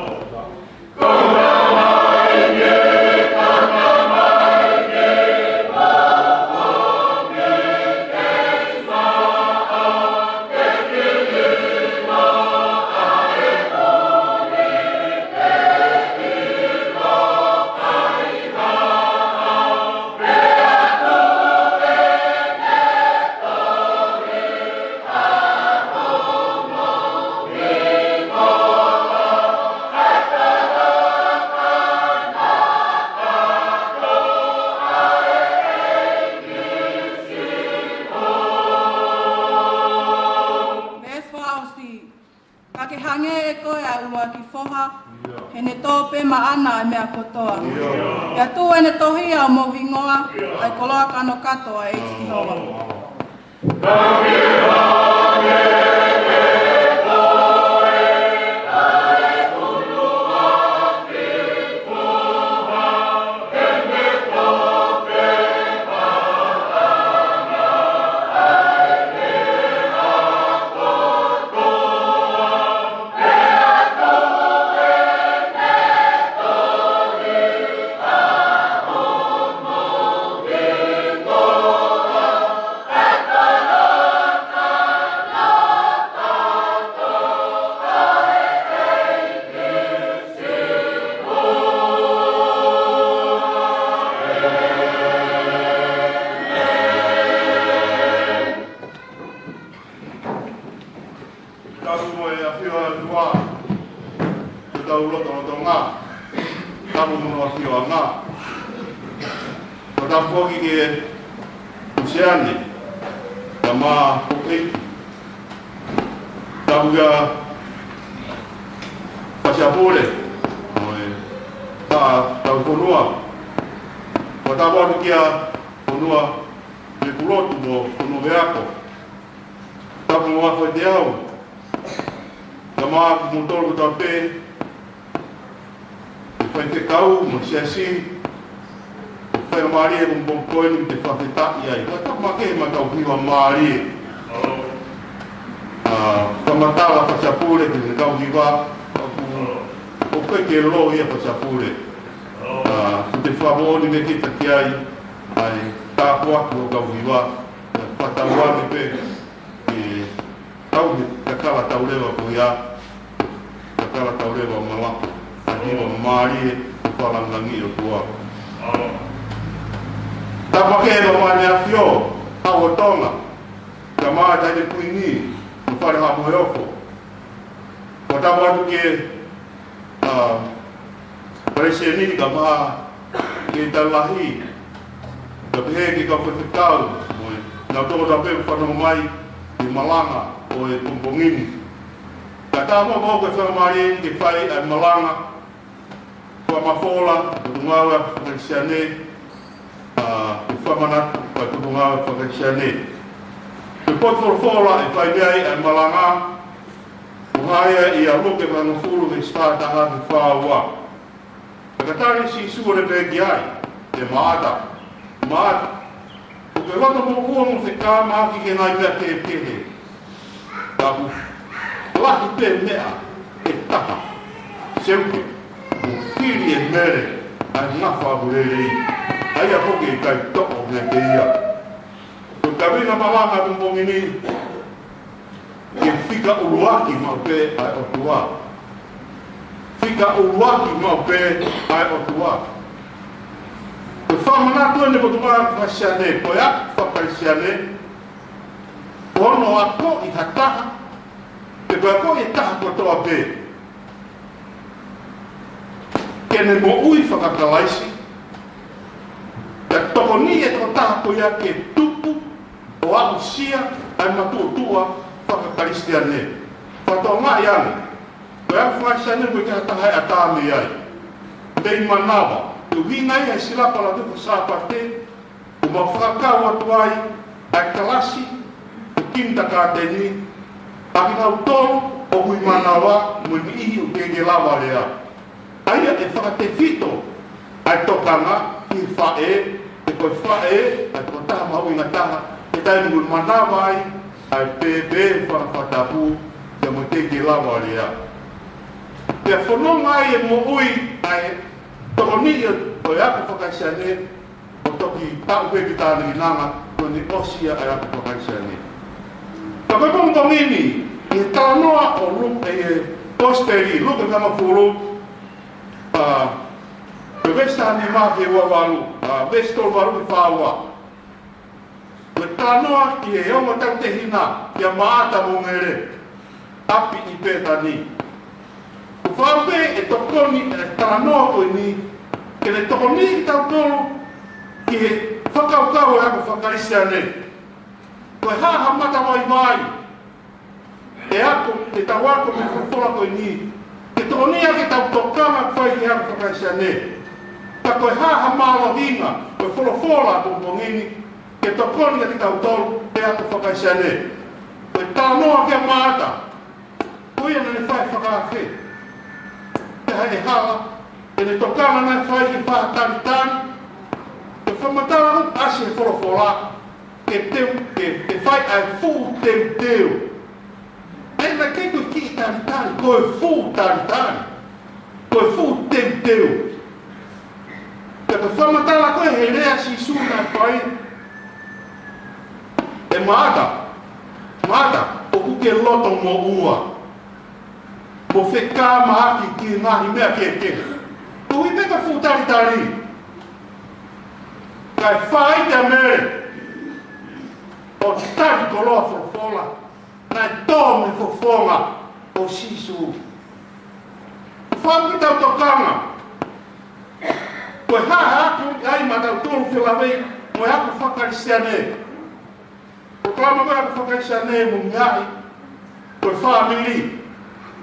Veesi fakaʻosi. Ka ke hangē ʻe koe ʻa e ʻuluaki foha, he ne tō pē maʻana ʻa e meʻa kotoa. Pea tuʻu ʻene tohi ʻi homou hingoa, ʻa e koloa kanokato ʻa e ʻEiki Sihova. Tapu mo e ʻafio ʻa e ʻOtua, ko hotau lotolotonga, tapu mo hono ʻafioʻanga. Ko e tapu foki ki he Usiane, kae ʻumaʻā ʻEiki. Tapu kia Fasiapule, mo e taha ʻetau fonua. Ko e tapu atu kia Fonua Mei Pulotu mo Fonua Mei Ako. Tapu mo Faiteau, kae ʻumaʻā kimoutolu kotoa pē, ʻa e faifekau mo e siasi, ʻa e faingamālie ʻo e pongipongi ko eni ke fakafetaʻi ai. Ko e tapu makehe maʻa e kau hiva mālie. ʻA, fakamatala Fasiapule ki he kau hiva, ʻoku, ʻoku ʻikai ke loi ia Fasiapule. ʻA, ʻoku te fakamoʻoni mai kiate kita ki ai, ʻa e tāpuaki ʻo e kau hiva, fakatauange pē, ʻe, tau he kakala tauleva ko ia, kakala tauleva malapa, ʻa e hiva mālie ʻoku fakalāngilangiʻi e ʻOtua. Tapu makehe maʻa Maneafio, Hau ʻo Tonga, kae ʻumaʻā e Taʻahine Kuini, mo Fale Haʻa Moheofo. Ko e tapu atu ki he ʻa, Palesiteni kae ʻumaʻā e Toketā Lahi, kae pehē ki he kau faifekau, mo e, naʻa nau tokotaha pē fanongo mai ki he malanga ʻo e pongipongi ni. Kae ʻatā muʻa ko e faingamālie ni ke fai ʻa e malanga fakamafola, Potungāue Faka-Kalisitiane, ʻa, ke fakamanatu ʻa e Potungāue Faka-Kalisitiane. Ko e potu folofola ʻe fai mei ai ʻa e malanga, ʻoku hā ia ʻia Luke vahe hongofulu, veesi fā taha ki he fā ua. Pea ka tali ʻe Sīsū ʻo ne pehē ki ai, ʻE Māʻata, Māʻata, ʻoku ke loto moʻua mo fekāmaki ki he ngaahi meʻa kehekehe. Ka ʻoku lahi pē meʻa ʻe taha. Seuke, mo fili ʻe Mele ʻa e ngafa ʻoku lelei, ʻa ia foki ʻe ʻikai toʻo meiate ia. Ko e kaveinga malanga pongipongi ni, ke fika ʻuluaki maʻu pē ʻa e ʻOtua. Fika ʻuluaki maʻu pē ʻa e ʻOtua. Ko e fakamanatu eni ʻa e Potungāue Faka-Kalisitiane, ko e ako faka-Kalisitiane, ko hono akoʻi ha taha, pe ko e akoʻi e taha kotoa pē ke ne moʻui faka-Kalaisi, pea tokoniʻi e tokotaha ko ia ke tupu ʻo aʻusia ʻa e matuʻotuʻa faka-Kalisitiane. Fakatokangaʻi ange, ko e ako faka-Kalisitiane ʻoku ʻikai ha taha ʻe ʻatā mei ai. Mei manava, ʻoku ʻuhinga ia he silapa Lautohi Faka-Sāpate, ʻoku mau fakakau atu ai ʻa e kalasi ʻo e kinitakaateni, ʻa kinautolu ʻoku ʻi manava mo e niʻihi ʻoku teʻeki ke lava lea. ʻA ia ʻe fakatefito ʻa e tokanga ki he faʻē, he ko e faʻē ʻa e tokotaha mahuʻinga taha ʻe taimi ʻoku manava ai ʻa e pēpē fakatāpui, pea mo e teitei lava ʻo e lea. Pea fononga ai e moʻui ʻa e tokoniʻi ʻo e ako faka-Kalisitiane, ʻo toki taʻu pē ki tānaki nanga, ko ʻene ʻosi ia ʻa e ako faka-Kalisitiane. Ka ko e pongipongi ni, ʻi he talanoa ʻo Luke, ʻi he Kosipeli, Luke vahe hongofulu, ʻa, ko e veesi taha nima ki he ua valu, ʻa, veesi tolu valu ki he fā ua. Ko e talanoa ki he ongo tautehina, kia Maʻata mo Mele, ʻapi ʻi Pētani. ʻOku fai pē ʻe tokoni e talanoa ko eni, ke ne tokoniʻi kitautolu ki he fakakaukau ʻo e ako faka-Kalisitiane. Ko e hā ha matavaivai ʻe ako, ʻe tau ako mei he folofola ko eni, ke tokoniʻi ʻaki ʻetau tokanga ʻoku fai ki he ako faka-Kalisitiane. Ka ko e hā ha mālohinga ʻo e folofola ʻo e pongipongi ni, ke tokoni kiate kitautolu ʻi he ako faka-Kalisitiane. Ko e talanoa kia Maʻata, ko ia naʻa ne fai fakaafe. Pea ʻi he hala, ʻene tokanga naʻe fai ki he fakatalitali, ke fakamatala ʻoku ʻasi he folofola, ke teu, ke, ke fai ʻa e fuʻu teuteu. Pea naʻe ʻikai ko e kiʻi talitali, ko e fuʻu talitali. Ko e fuʻu teuteu. Pea ko e fakamatala ko ē he lea ʻa Sīsū naʻe fai, ʻE Maʻata, Maʻata, ʻoku ke loto moʻua mo fekāmaaki ki he ngaahi meʻa kehekehe. Ko e ʻuhi pē ko e fuʻu talitali. Kae fai kia Mele ʻo tali koloa folofola naʻe tō mei he fofonga ʻo Sīsū. Fai ke tau tokanga. Ko e hā ha ako ʻoku ʻi ai maʻatautolu felāveʻi mo e ako faka-Kalisitiane. Ko e polokalama ko ē ako faka-Kalisitiane mo e ngaahi, ko e fāmili,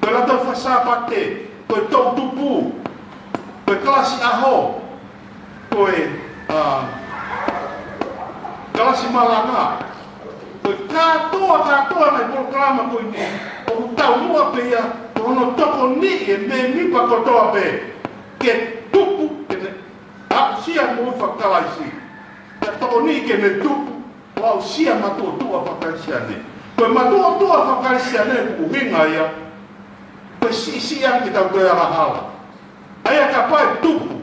ko e lotu faka-Sāpate, ko e toʻutupu, ko e kalasi ʻaho, ko e, ā, kalasi malanga, ko e kātoa, kātoa ngaahi polokalama ko eni, ʻoku taumuʻa pē ia, ko hono tokoniʻi e mēmipa kotoa pē ke tupu, ke ne aʻusia moʻui faka-Kalaisi. Pea tokoniʻi ke ne tupu, ʻo aʻusia matuʻotuʻa faka-Kalisitiane. Ko e matuʻotuʻa faka-Kalisitiane ʻoku ʻuhinga ia, ko e siʻisiʻi ange ke tau toe angahala. ʻA ia kapau ʻe tupu,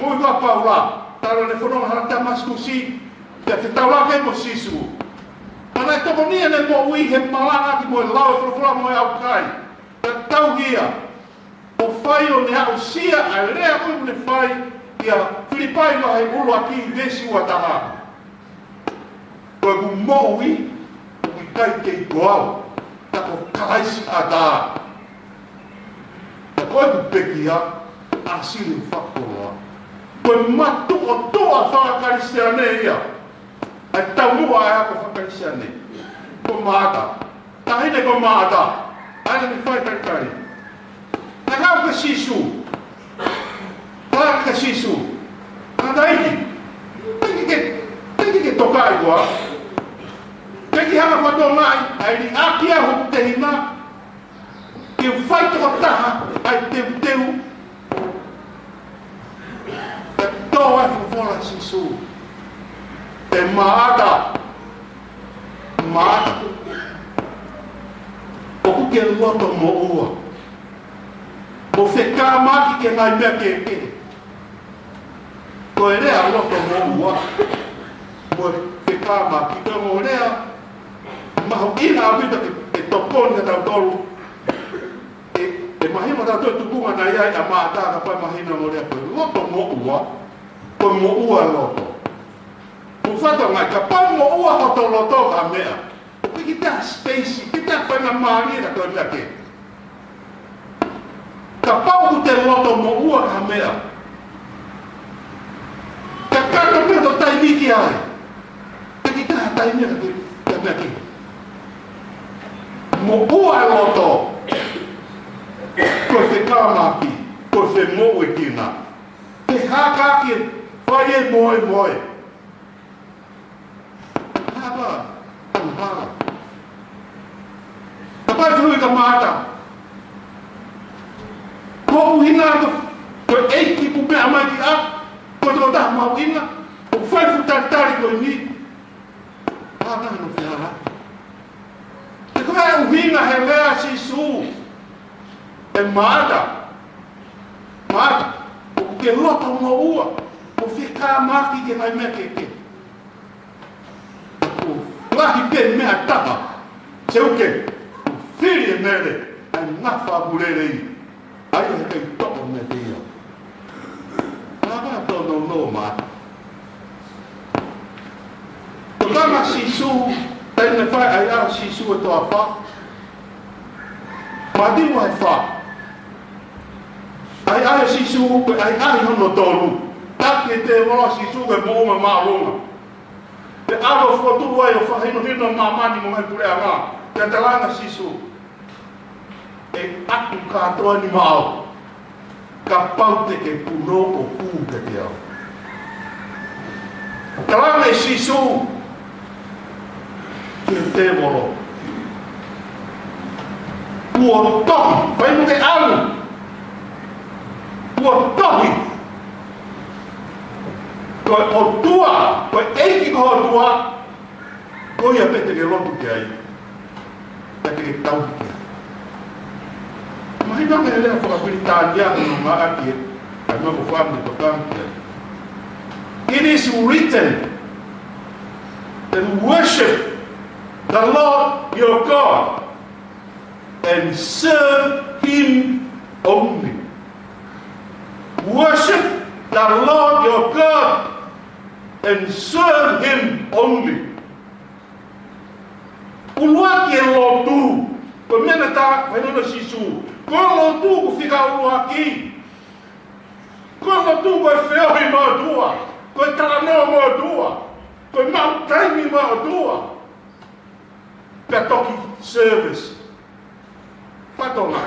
moʻui ʻa Paula, talu ʻene fononga hala Tāmasikusi, pea fetaulaki mo Sīsū. Pea naʻe tokoniʻi ʻene moʻui he malanga ki mo e lau e folofola mo e ʻaukai. Pea tauhi ia ʻo fai ʻo ne aʻusia ʻa e lea ko ē ʻoku ne fai ʻia Filipai vahe ʻuluaki veesi ua taha. Ko ʻeku moʻui, ʻoku ʻikai kei ko au, ka ko Kalaisi ʻatā. Ka ko ʻeku pekia, ʻa Sīsū fakakoloa. Ko e matuʻotuʻa faka-Kalisitiane ia. ʻA e taumuʻa ʻa e ako faka-Kalisitiane. Ko Maʻata. Taʻahine ko Maʻata, ʻa ia naʻe fai talitali. Naʻe haʻu kia Sīsū. Talaange kia Sīsū, Tangataʻeiki, teʻeki ke, teʻeki ke tokaʻi koā? Teʻeki ke hanga ʻo fakatokangaʻi ʻa e liʻaki ʻa hoku tehina, ke u fai tokotaha ʻa e teuteu. Pea tō ai e folofola ʻa Sīsū, ʻE Maʻata, Maʻata, ʻoku ke loto moʻua mo fekāmaaki ki he ngaahi meʻa kehekehe. Ko e lea loto moʻua mo fekāmaaki, ko e ongo lea mahuʻinga ʻaupito ke, ke tokoni kia tautolu. ʻE, ʻe mahino ʻa e tō tupunga naʻe ʻi ai ʻa Maʻata, kapau ʻe mahino e ongo lea ko e loto moʻua, ko e moʻua loto. Mo fakatonga, kapau ʻe moʻua hoto loto ki ha meʻa, ʻoku ʻikai ke toe space, ʻikai toe faingamālie ka toe meʻa kehe. Kapau ʻoku te loto moʻua ki ha meʻa, ka kakato pē hoto taimi ki ai, ʻikai ke toe ha taimi ka toe, toe meʻa kehe. Moʻua e loto, ko e fekāmaaki, ko e femoʻuekina. Fehākaki, fai e moemoe. Hapa, hapa. Kapau ʻe fehuʻi kia Maʻata, ko hoʻo ʻuhinga ko, ko e ʻEiki kuo meʻa mai ki ʻapi, ko e tokotaha mahuʻinga, ʻoku fai e fuʻu talitali ko eni. Hanga no fehara. He ko e ʻuhinga he lea ʻa Sīsū, ʻe Māʻata, Māʻata, ʻoku ke loto moʻua, ʻo fekamaki ki he ngaahi meʻa kehekehe. ʻOku lahi pē meʻa ʻe taha, seuke, ʻoku fili ʻe Mele ʻa e ngafa ʻoku lelei. ʻA ia he ʻikai toʻo meiate ia. Naʻa ka tōnounou ʻa Māʻata. Tokanga ʻa Sīsū, taimi naʻe fai ai ʻa Sīsū e toafa. Mātiu vahe fā. ʻAi ʻa Sīsū, ko e ʻai ʻa hono tolu. Taki e tēvolo ʻa Sīsū ke moʻunga māʻolunga. Pea ʻalu ʻo fokotuʻu ai ʻo fakahinohino māmani mo e ngaahi puleʻanga. Pea talaange ʻe Sīsū, ʻe ʻatu kātoa ni maʻau, kapau te ke punou ʻo hū kiate au. Talaange ʻe Sīsū ki he tēvolo, kuo tohi, fai mo ke ʻalu. Kuo tohi, ko e ʻOtua, ko e ʻEiki ko ho ʻOtua, ko ia pē te ke lotu ki ai, pea te ke tauhi ki ai. Mahino mei he lea fakapilitānia ʻoku ngāueʻaki ʻe, ʻa e meʻa ko e fāmili tokanga ki ai. It is written that worship the Lord your God and serve him only. Worship the Lord your God and serve him only. ʻUluaki e lotu, ko e meʻa naʻe tā, fainono ʻa Sīsū. Ko e lotu ko e fika ʻuluaki. Ko e lotu ko e feohi mo e ʻOtua. Ko e talanoa mo e ʻOtua. Ko e maʻu taimi mo e ʻOtua. Pea toki service. Fatongia.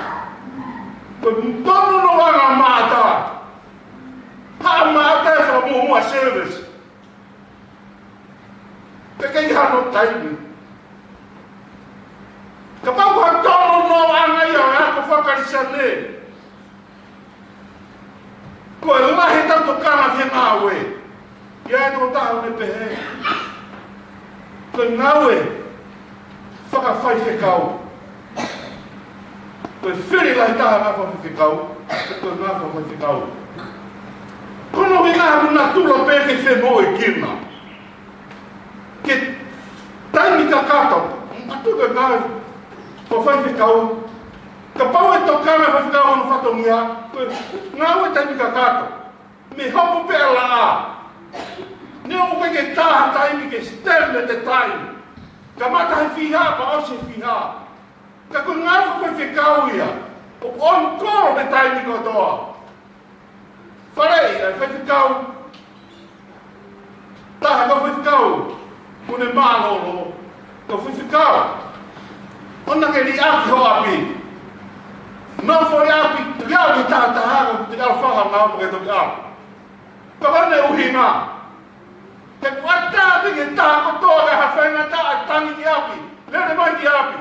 Ko e tōnounoua ʻa Māʻata. Haʻu ʻa Māʻata ʻo fakamuʻomuʻa service. Pea ʻikai hano taimi. Kapau ko e tōnounoua ia ʻo e ako fakakalisitiane, ko e lahi ʻetau tokanga ki he ngāue. ʻI ai e tokotaha ʻoku ne pehē, ko e ngāue fakafaifekau, ko e fili lahi taha e ngāue fakafaifekau, ko e ngāue fakafaifekau. Ko hono ʻuhinga ʻoku natula pē ke femoʻuekina. Ke taimi kakato, ʻa ia ko e ngāue fakafaifekau. Kapau ʻe tokanga e faifekau ki hono fatongia, ko e ngāue taimi kakato. Mei hopo pē ʻa e laʻā. Neongo ʻoku ʻikai ke tā ha taimi ke stand at the time. Kamata he fiha, pea ʻosi he fiha. Ka ko e ngāue fakafaifekau ia. ʻOku on call he taimi kotoa. Faleʻi ʻa e faifekau. Taha kau faifekau, ʻoku ne mālōlō. Kau faifekau, ʻoua ke liʻaki ho ʻapi. Nofo ʻi ʻapi, tuki au ki he taha taha, ko e tuki au fakaʻaongaʻi ʻo ke toki ʻalu. Ka ko hono ʻuhinga, he kuo ʻatā pē ki he taha kotoa ke ha faingataʻa ʻe tangi ki ʻapi. Lele mai ki ʻapi.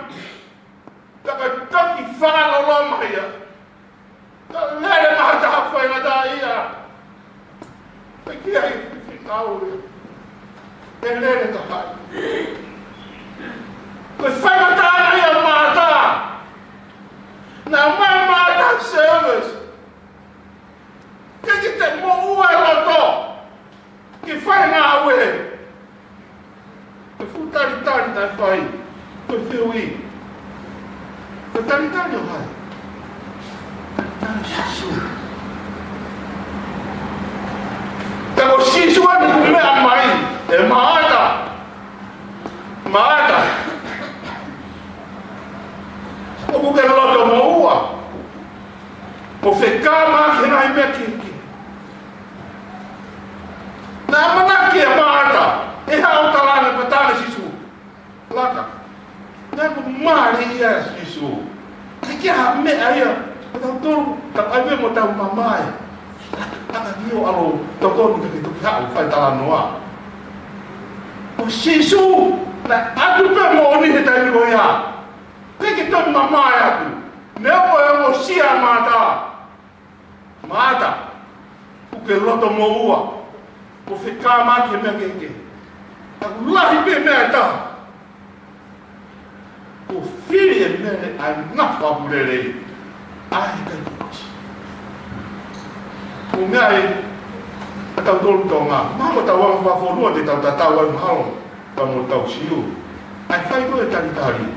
Ka ka toki fakaloloma ia. Ka lele mai ha taha faingataʻaʻia. Pea ki ai faifekau ia. ʻE lele ka hai. Ko e faingataʻaʻia ʻa Māʻata. Naʻe ʻomai ʻe Māʻata service. Ke ke te moʻua e loto. Ke fai e ngāue. Ko e fuʻu talitali naʻe fai. Ko e fehuʻi. Ko e talitali ʻo hai? Talitali ʻo Sīsū. Ka ko Sīsū ʻoku ne meʻa mai. ʻE Māʻata. Māʻata. ʻOku ke loto moʻua. ʻO fekamaki he ngaahi meʻa kehekehe. Naʻe ʻamanaki ʻa Māʻata, ʻe haʻu ʻo talaange pē, talaange ʻe Sīsū. Laka. Naʻe ʻoku mālie ʻa Sīsū. ʻIkai ke ʻi ai ha meʻa ia, ʻo tau tolu, tau ʻai pē mo tau mamae. ʻAka ni ʻo ʻalu, tokoni ke toki haʻu, fai talanoa. Ko Sīsū, naʻe ʻatu pē moʻoni he taimi ko ia. ʻIkai ke toe mamae atu. Neongo e ongosia ʻa Māʻata. Māʻata, ʻoku ke loto moʻua, ʻo fekamaki he meʻa kehekehe. Ka ʻoku lahi pē meʻa ʻe taha, Kuo fili ʻe Mele ʻa e ngafa ʻoku lelei, ʻa e ʻikai ke ʻosi. Ko e meʻa ē, ʻa tautolu Tonga, mahalo ko ʻetau anga fakafonua te tau tatau ai mahalo, ka mo ʻetau Siu. ʻA e fai ko ē talitali.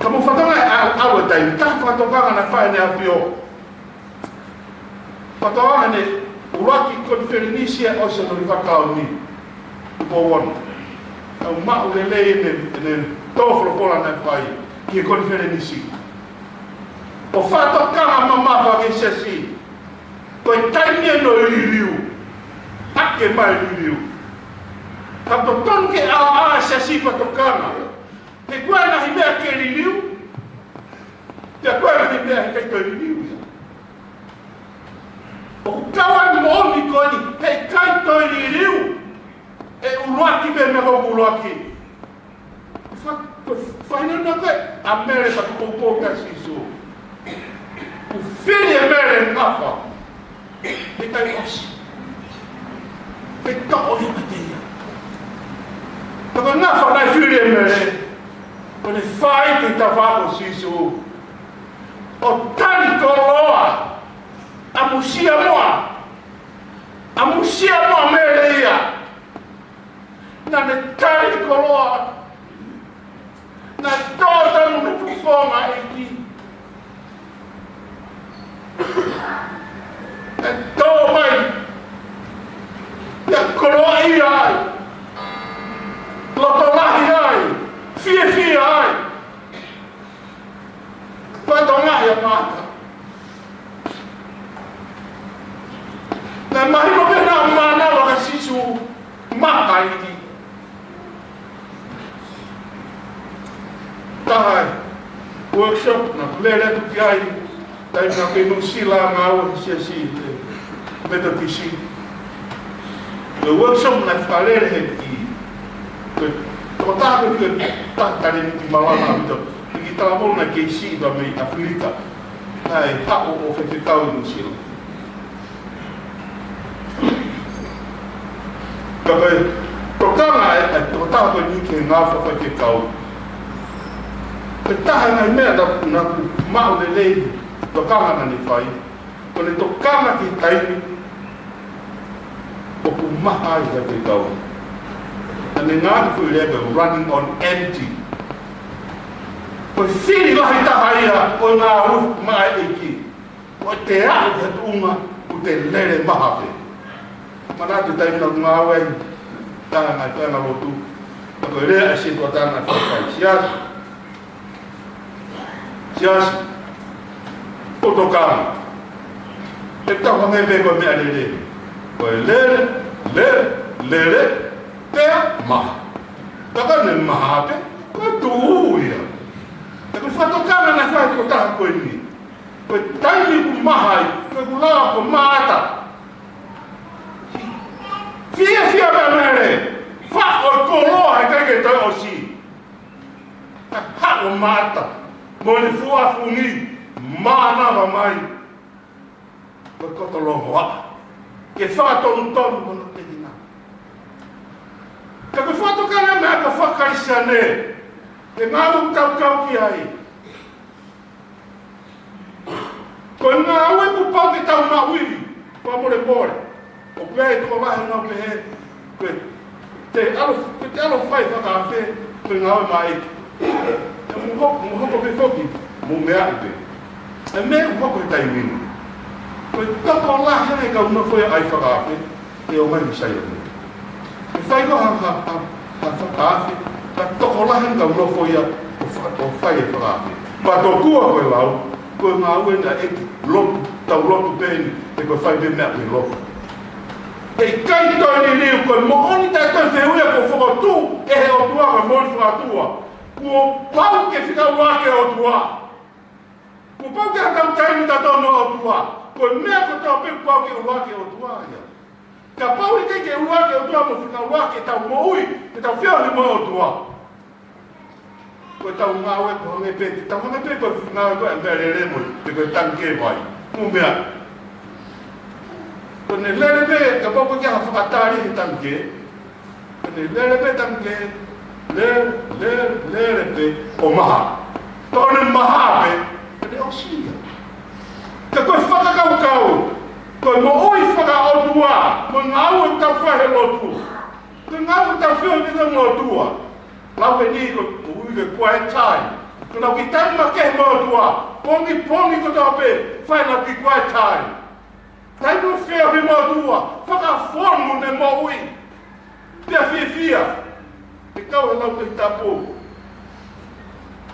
Ka mou fakatokangaʻi ʻa, ʻa e taimi, taha fakatokanga naʻe fai ʻe ʻAfio. Fakatokanga ʻene ʻuluaki konifelenisi ʻa e ʻOsi ʻo Nonifakauni. Ko ono. Naʻe maʻu lelei ʻene, ʻene tō folofola naʻe fai ki he konifelenisi. ʻO fakatokanga mamafa ki he siasi. Ko e taimi eni ʻo e liliu. ʻAke mai liliu. Ka totonu ke ʻaʻa e siasi fakatokanga. He ko e ngaahi meʻa ke liliu. Pea ko e ngaahi meʻa he ʻikai toe liliu ia. ʻOku kau ai moʻoni ko eni, he ʻikai toe liliu. ʻE ʻuluaki pē meʻa ko ʻuluaki. Fa-, fa-, faina na koe, ʻa Mele ka ko poupou kia Sīsū. Kuo fili ʻe Mele ngafa. He ʻikai ʻosi. He toʻo ia mate ia. Ka ko e ngafa naʻe fili ʻe Mele. Ko ʻene fai ki he tafaʻaki ʻo Sīsū. ʻO tali koloa. ʻAmusia moa. ʻAmusia moa Mele ia. Naʻa ne tali koloa. Naʻe tō tonu mei he fofonga ʻEiki. Naʻe tō mai. Ia koloaʻia ai. Loto lahi ai. Fiefia ai. Fatongia ia Maʻata. Naʻe mahino pē naʻe mānava kia Sīsū maka ʻEiki. Taha e workshop naʻa ku lele atu ki ai, taimi naʻa ku ʻi Nuʻusila ngāue he siasi Metotisi. Ko e workshop naʻe fakalele he ʻEiki. Ko e tokotaha ko ē ko e taha talēniti malanga ʻaupito. Ko e kiʻi talavou naʻe kei siʻi pē mei ʻAfilika. Naʻe haʻu ʻo faifekau ʻi Nuʻusila. Ka ko e tokanga ʻa e, ʻa e tokotaha ko eni ki he ngāue fakafaifekau. Ko e taha e ngaahi meʻa naʻa, naʻa ku maʻu lelei, tokanga naʻa ne fai. Ko ʻene tokanga ki he taimi ʻoku maha ai e faifekau. Naʻa ne ngāueʻaki e foʻi lea ko e running on empty. Ko e fili lahi taha ia ʻo e ngāue maʻa e ʻEiki. Ko e te aʻu ki he tuʻunga ʻoku te lele maha pē. Manatu e taimi naʻa ku ngāue ai, taha e ngaahi faiʻanga lotu. Ka ko e lea ʻa e sētuata naʻe faifai. Siasi. Siasi. Ko e tokanga. ʻE tau hangē pē ko e meʻa lele. Ko e lele, lele, lele, pea maha. Ka ka ne maha pē, ko e tuʻu ia. He ko e fakatokanga naʻe fai ʻe he tokotaha ko eni. Ko e taimi ʻoku maha ai, ko e ʻoku lava ko Maʻata. Fiefia pē Mele, faʻo e koloa he ʻikai ke toe ʻosi. Ka haʻu Maʻata, mo ʻene fuʻu afungi, mānava mai. Ko e koto longoaʻa. Ke fakatonutonu mo hono tehina. Ka ko e fakatokanga meʻa ko e faka-Kalisitiane, he ngāue ʻoku tau kau ki ai. Ko e ngāue kuo pau ke tau maʻu ivi, fakamolemole. ʻOku ʻi ai e tokolahi ʻoku nau pehē, ko e te ʻalu, ko e te ʻalu fai fakaafe, ko e ngāue maʻa e ʻEiki. ʻE mou hoko, mou hoko pē foki, mou meaʻi pē. ʻE meʻa ʻoku hoko he taimi ni. Ko e tokolahi ange kau nofo ia ʻai fakaafe, ʻe ʻomai ki Saione. ʻE fai ko ha, ha, ha, ha fakaafe, ka tokolahi ange kau nofo ia ʻo fa-, ʻo fai e fakaafe. Pea tokua ko e lau, ko e ngāue eni ʻa e ʻEiki, lotu, tau lotu pē eni, he ko e fai pē meʻa ko e lotu. He ʻikai toe liliu, ko e moʻoni taʻe toe fehuʻia kuo fokotuʻu ʻe he ʻOtua, ko e moʻoni fakaʻotua. Kuo pau ke fika ua ke ʻOtua. Kuo pau ke ʻi ai ha taimi tatau mo e ʻOtua. Ko e meʻa kotoa pē kuo pau ke ʻuluaki ʻOtua ia. Kapau ʻe ʻikai ke ʻuluaki ʻOtua mo fika ʻuluaki ʻetau moʻui, ʻetau feohi mo e ʻOtua. Ko ʻetau ngāue ko e hangē pē, tau hangē pē ko e ngāue ko e ʻempealele mo, pe ko e tangikē vai. Mou meaʻi. Ko ʻene lele pē, kapau ko e ʻikai ha fakatali he tangikē. Ko ʻene lele pē tangikē, Lele, lele, lele pē ʻo maha. Pea ʻoku ne maha pē, pea ne ʻosi ia. Ka ko e fakakaukau, ko e moʻui fakaʻotua, mo e ngāue ʻoku tau fai he lotu. Ko e ngāue ʻoku tau fai he lotu. Lau eni ko e ʻuhi ko e quiet time. Ko ʻenau kiʻi taimi makehe mo e ʻOtua, pongipongi kotoa pē, fai ʻenau kiʻi quiet time. Taimi ʻo feohi mo e ʻOtua, fakafonu ʻene moʻui. Pea fiefia, ʻe kau he lau Tohi Tapu.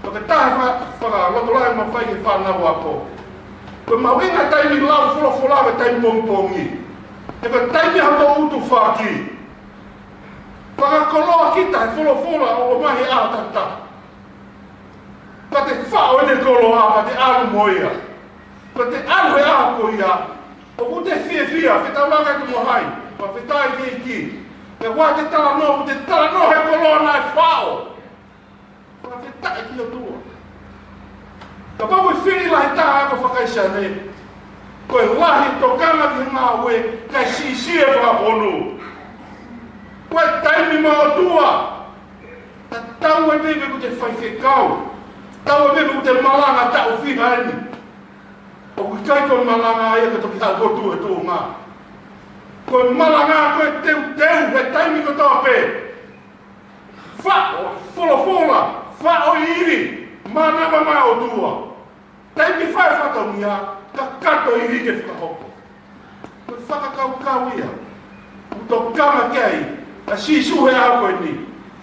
Ko e taha e fa-, fakalotolahi ʻoku mau fai ki he fānau ako. Ko e mahuʻinga taimi lau folofola ko e taimi pongipongi. He ko e taimi ʻa hoʻo utu faki. Fakakoloa kita he folofola ʻo ʻomai he ʻaho takitaha. Pea te faʻo ʻene koloa, pea te ʻalu mo ia. Pea te ʻalu he ʻaho ko ia, ʻoku te fiefia, fetaulaki atu mo hai, pea fetaulaki ki he ʻEiki. Pea ʻoua te talanoa, ʻoku te talanoa he koloa naʻe faʻo. Pea fetaulaki ki he ʻOtua. Kapau ko e fili lahi taha ʻa e kau fakaʻisitali, ko e lahi tokanga ki he ngāue, kae siʻisiʻi e fakafonu. Ko e taimi mo e ʻOtua, Tatau ai pē pe ʻoku te faifekau. Tatau ai pē pe ʻoku te malanga taʻu fiha eni. ʻOku ʻikai ko e malanga ia ka toki haʻu ʻo tuʻu he tuʻunga. Ko e malanga ko e teuteu he taimi kotoa pē. Faʻo folofola, faʻo ivi, mānava mai ʻOtua. Taimi fai fatongia, kakato ivi ke fakahoko. Ko e fakakaukau ia ʻoku tokanga ki ai ʻa Sīsū he ʻaho ko eni.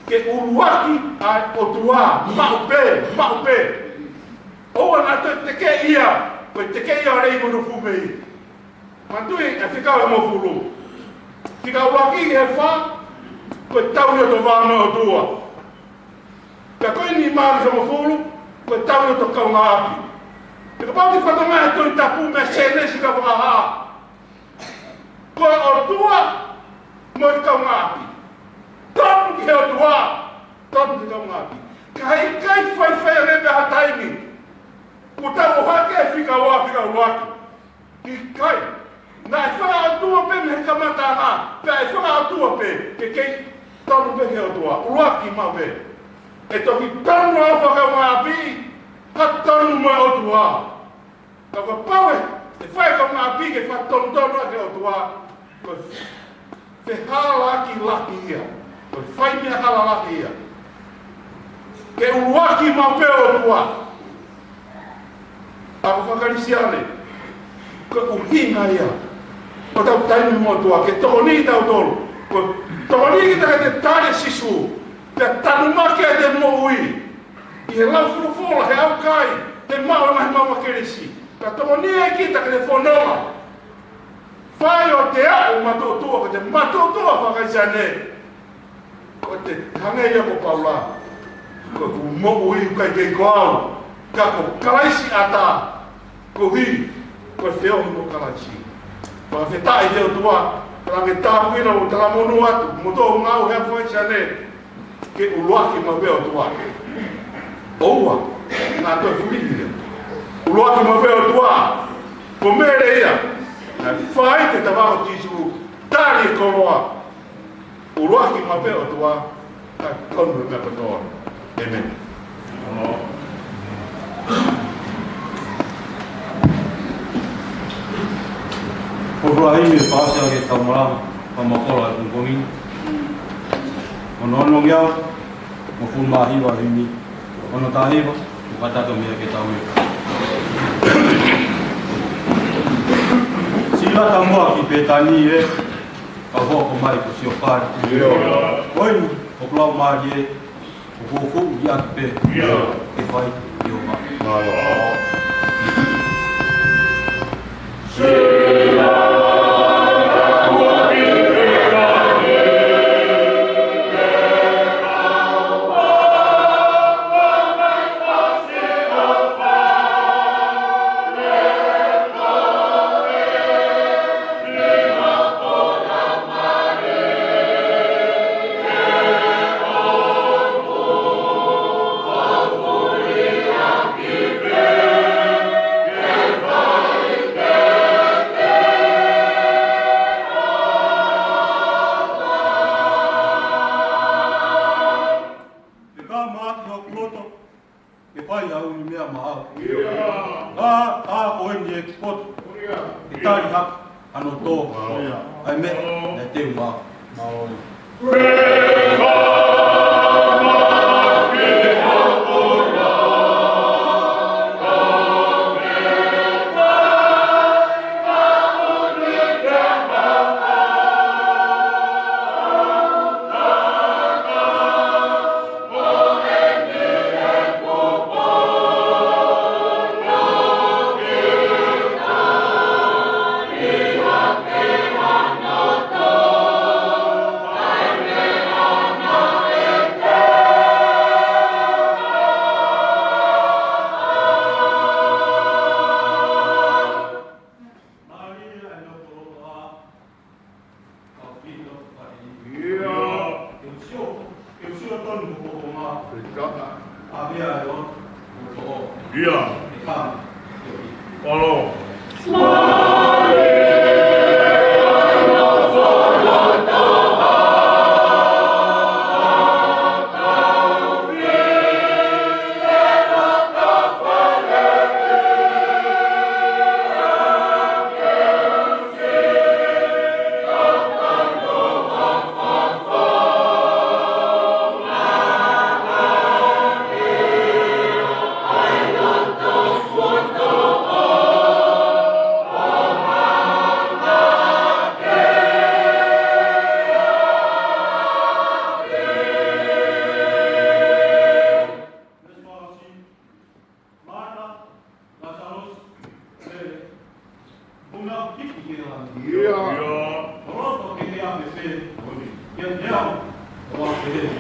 Ke ʻuluaki ʻa e ʻOtua, maʻu pē, maʻu pē. ʻOua naʻa toe tekeʻi ia, ko e tekeʻi ia ʻo e lei mo e nofo mei. Manatuʻi ʻa e fika ʻo e hongofulu. Fika ʻuluaki ki he fā, ko e tau ʻi hoto vā mo e ʻOtua. Pea ko e nima ki he hongofulu, ko e tau ʻi hoto kaungāʻapi. Pea kapau te ke fakatokangaʻi e Tohi Tapu mei Sēnesi ki Fakahā. Ko e ʻOtua mo e kaungāʻapi. Tonu ki he ʻOtua, tonu ki he kaungāʻapi. Ka heʻikai faifai ange pē ha taimi. Kuo tau ʻohake fika ua, fika ʻuluaki. ʻIkai. Naʻe fakaʻotua pē mei he kamataʻanga, pea ʻe fakaʻotua pē, ke kei tonu pē ki he ʻOtua. ʻUluaki maʻu pē. ʻE toki tonu ʻa e fakakaungāʻapi, ka tonu mo e ʻOtua. Ka kapau ʻe, ʻe fai e kaungāʻapi ke fakatonutonu ki he ʻOtua, ko e fehalaaki lahi ia. Ko e fai meʻa hala lahi ia. Ke ʻuluaki maʻu pē ʻOtua. ʻA e kau Kalisitiane, ko e ʻuhinga ia ʻo ʻetau taimi mo e ʻOtua, ke tokoni kitautolu. Ko e tokoni kita ke tali ʻa Sīsū, ke tanumaki ʻete moʻui ʻi he lau folofola, he ʻaukai, he maʻu e ngaahi maama kelesi. Ka tokoni ai kita ke te fononga. Fai ʻo te aʻu matuʻotuʻa, ko ʻete matuʻotuʻa fakaʻisitali. Ko ʻete hangē ia ko Paula. Ko ʻeku moʻui ʻoku ʻikai kei ko au, ka ko Kalaisi ʻatā koeʻuhi ko e feohi mo Kalaisi. Fakafetaʻi ki he ʻOtua, ka ke tāpuekina ʻo talamonū atu, mo tō ngāue he fakaʻisitali. Ke ʻuluaki maʻu pē ʻOtua. ʻOua naʻa toe fuli ia. ʻUluaki maʻu pē ʻOtua. Ko Mele ia naʻe fai ʻi he tafaʻaki ʻo Sīsū, tali e koloa. ʻUluaki maʻu pē ʻOtua, kae tonu e meʻa kotoa. ʻĒmeni. Ko e ʻuluaki himi ʻe paasi ʻaki ʻetau malanga fakamafola ʻi he pongipongi ni. Ono ono ngeau, mo fulu mā hiva himi. Ono taha hiva, mo katato mea ke tau e. Sila tamoa ki Pētani ē, kau hoko mai ko siʻo fale. ʻIo. Ko eni, ʻoku lau mālie ē, ʻoku ou fuʻu ʻi atu pē. ʻIo. Ke fai, ʻio ma. Mālō. Haki hoku loto, ke fai ʻa e ʻū meʻa maʻau. Ka, ka ko eni ʻeku poto, ke tali hake ʻa hono tō. ʻA e meʻa naʻe teu maʻau. Ia. Alo. Ia.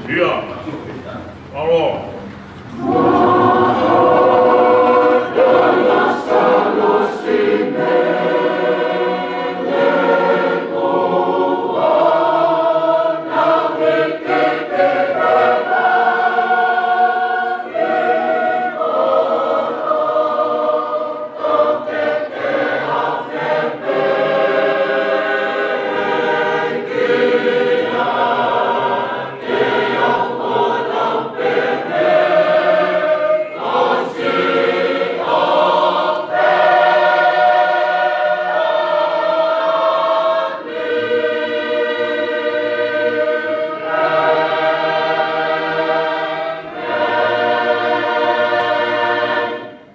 Ia. Alo.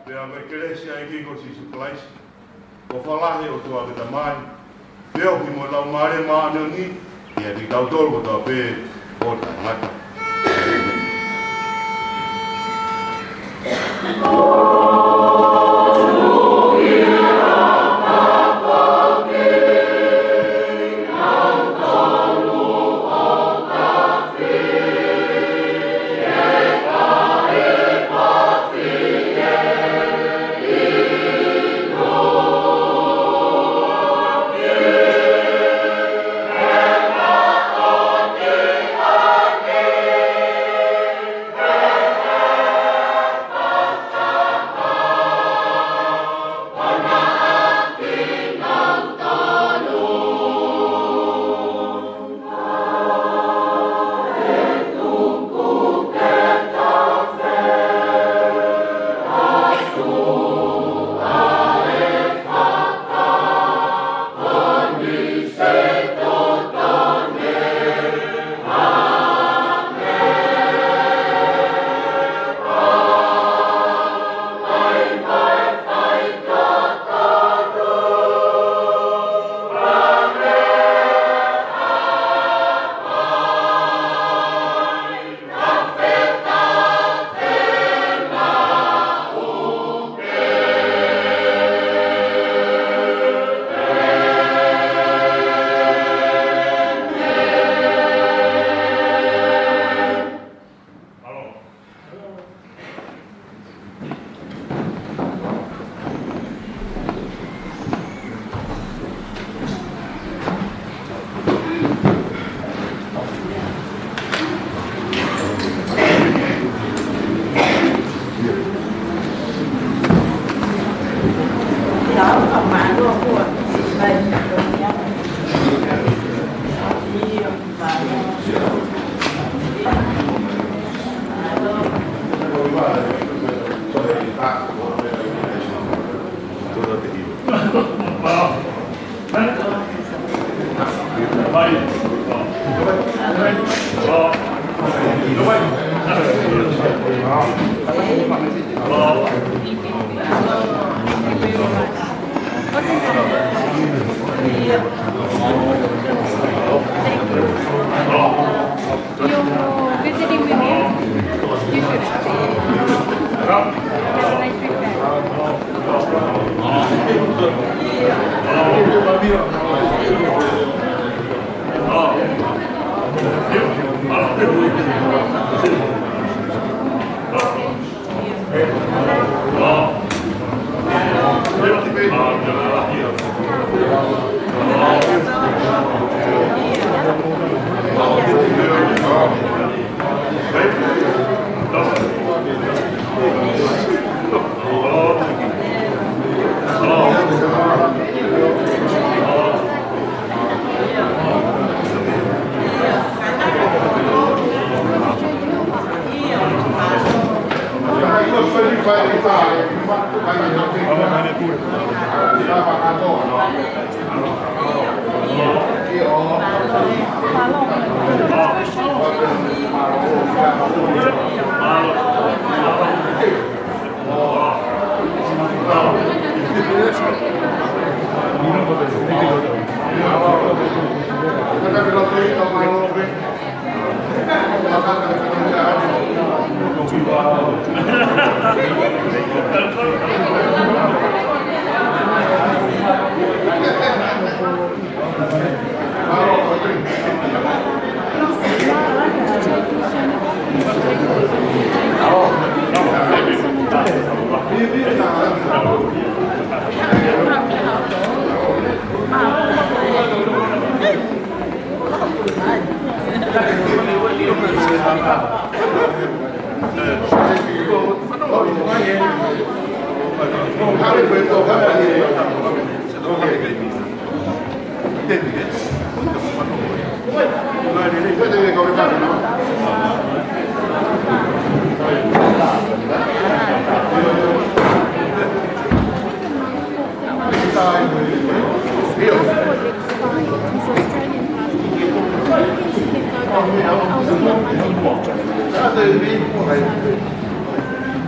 Pea ko e kelesi ʻa e ʻEiki ko Sīsū Kalaisi, ko e ʻofa lahi ʻa e ʻOtua ko e Tamai, feohi mo e Laumālie Māʻoniʻoni, ʻiate kitautolu kotoa pē ʻo taʻengata. You're visiting with you? You should. Have a nice trip back.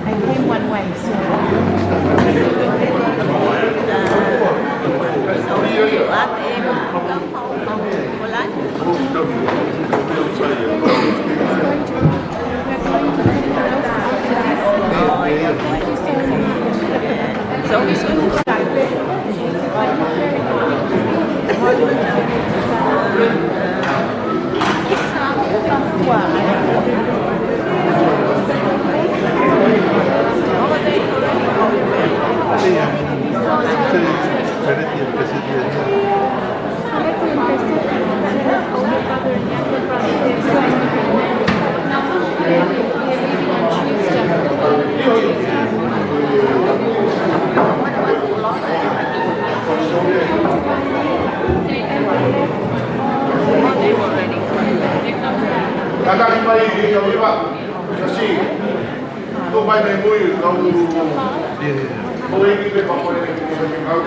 I came one way, so. Tataki mai, ʻio, ʻio, ʻio. Kasi. Tō mai mei mui, kau. Ko e ki pe pako e ki pe kau.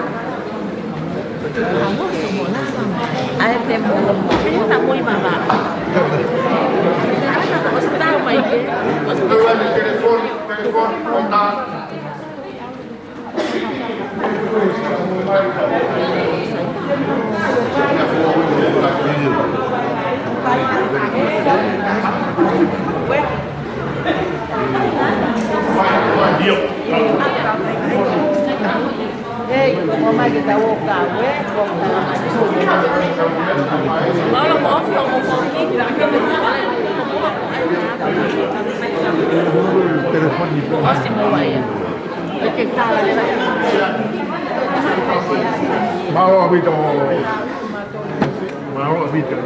ʻAi te mo, mo, mo, mo, mo, mo, mo. ʻAi te mo, mo, mo. ʻAi te mo, mo, mo. Tō mai telefoni, telefoni, konta. Mālō ʻaupito. Mālō ʻaupito.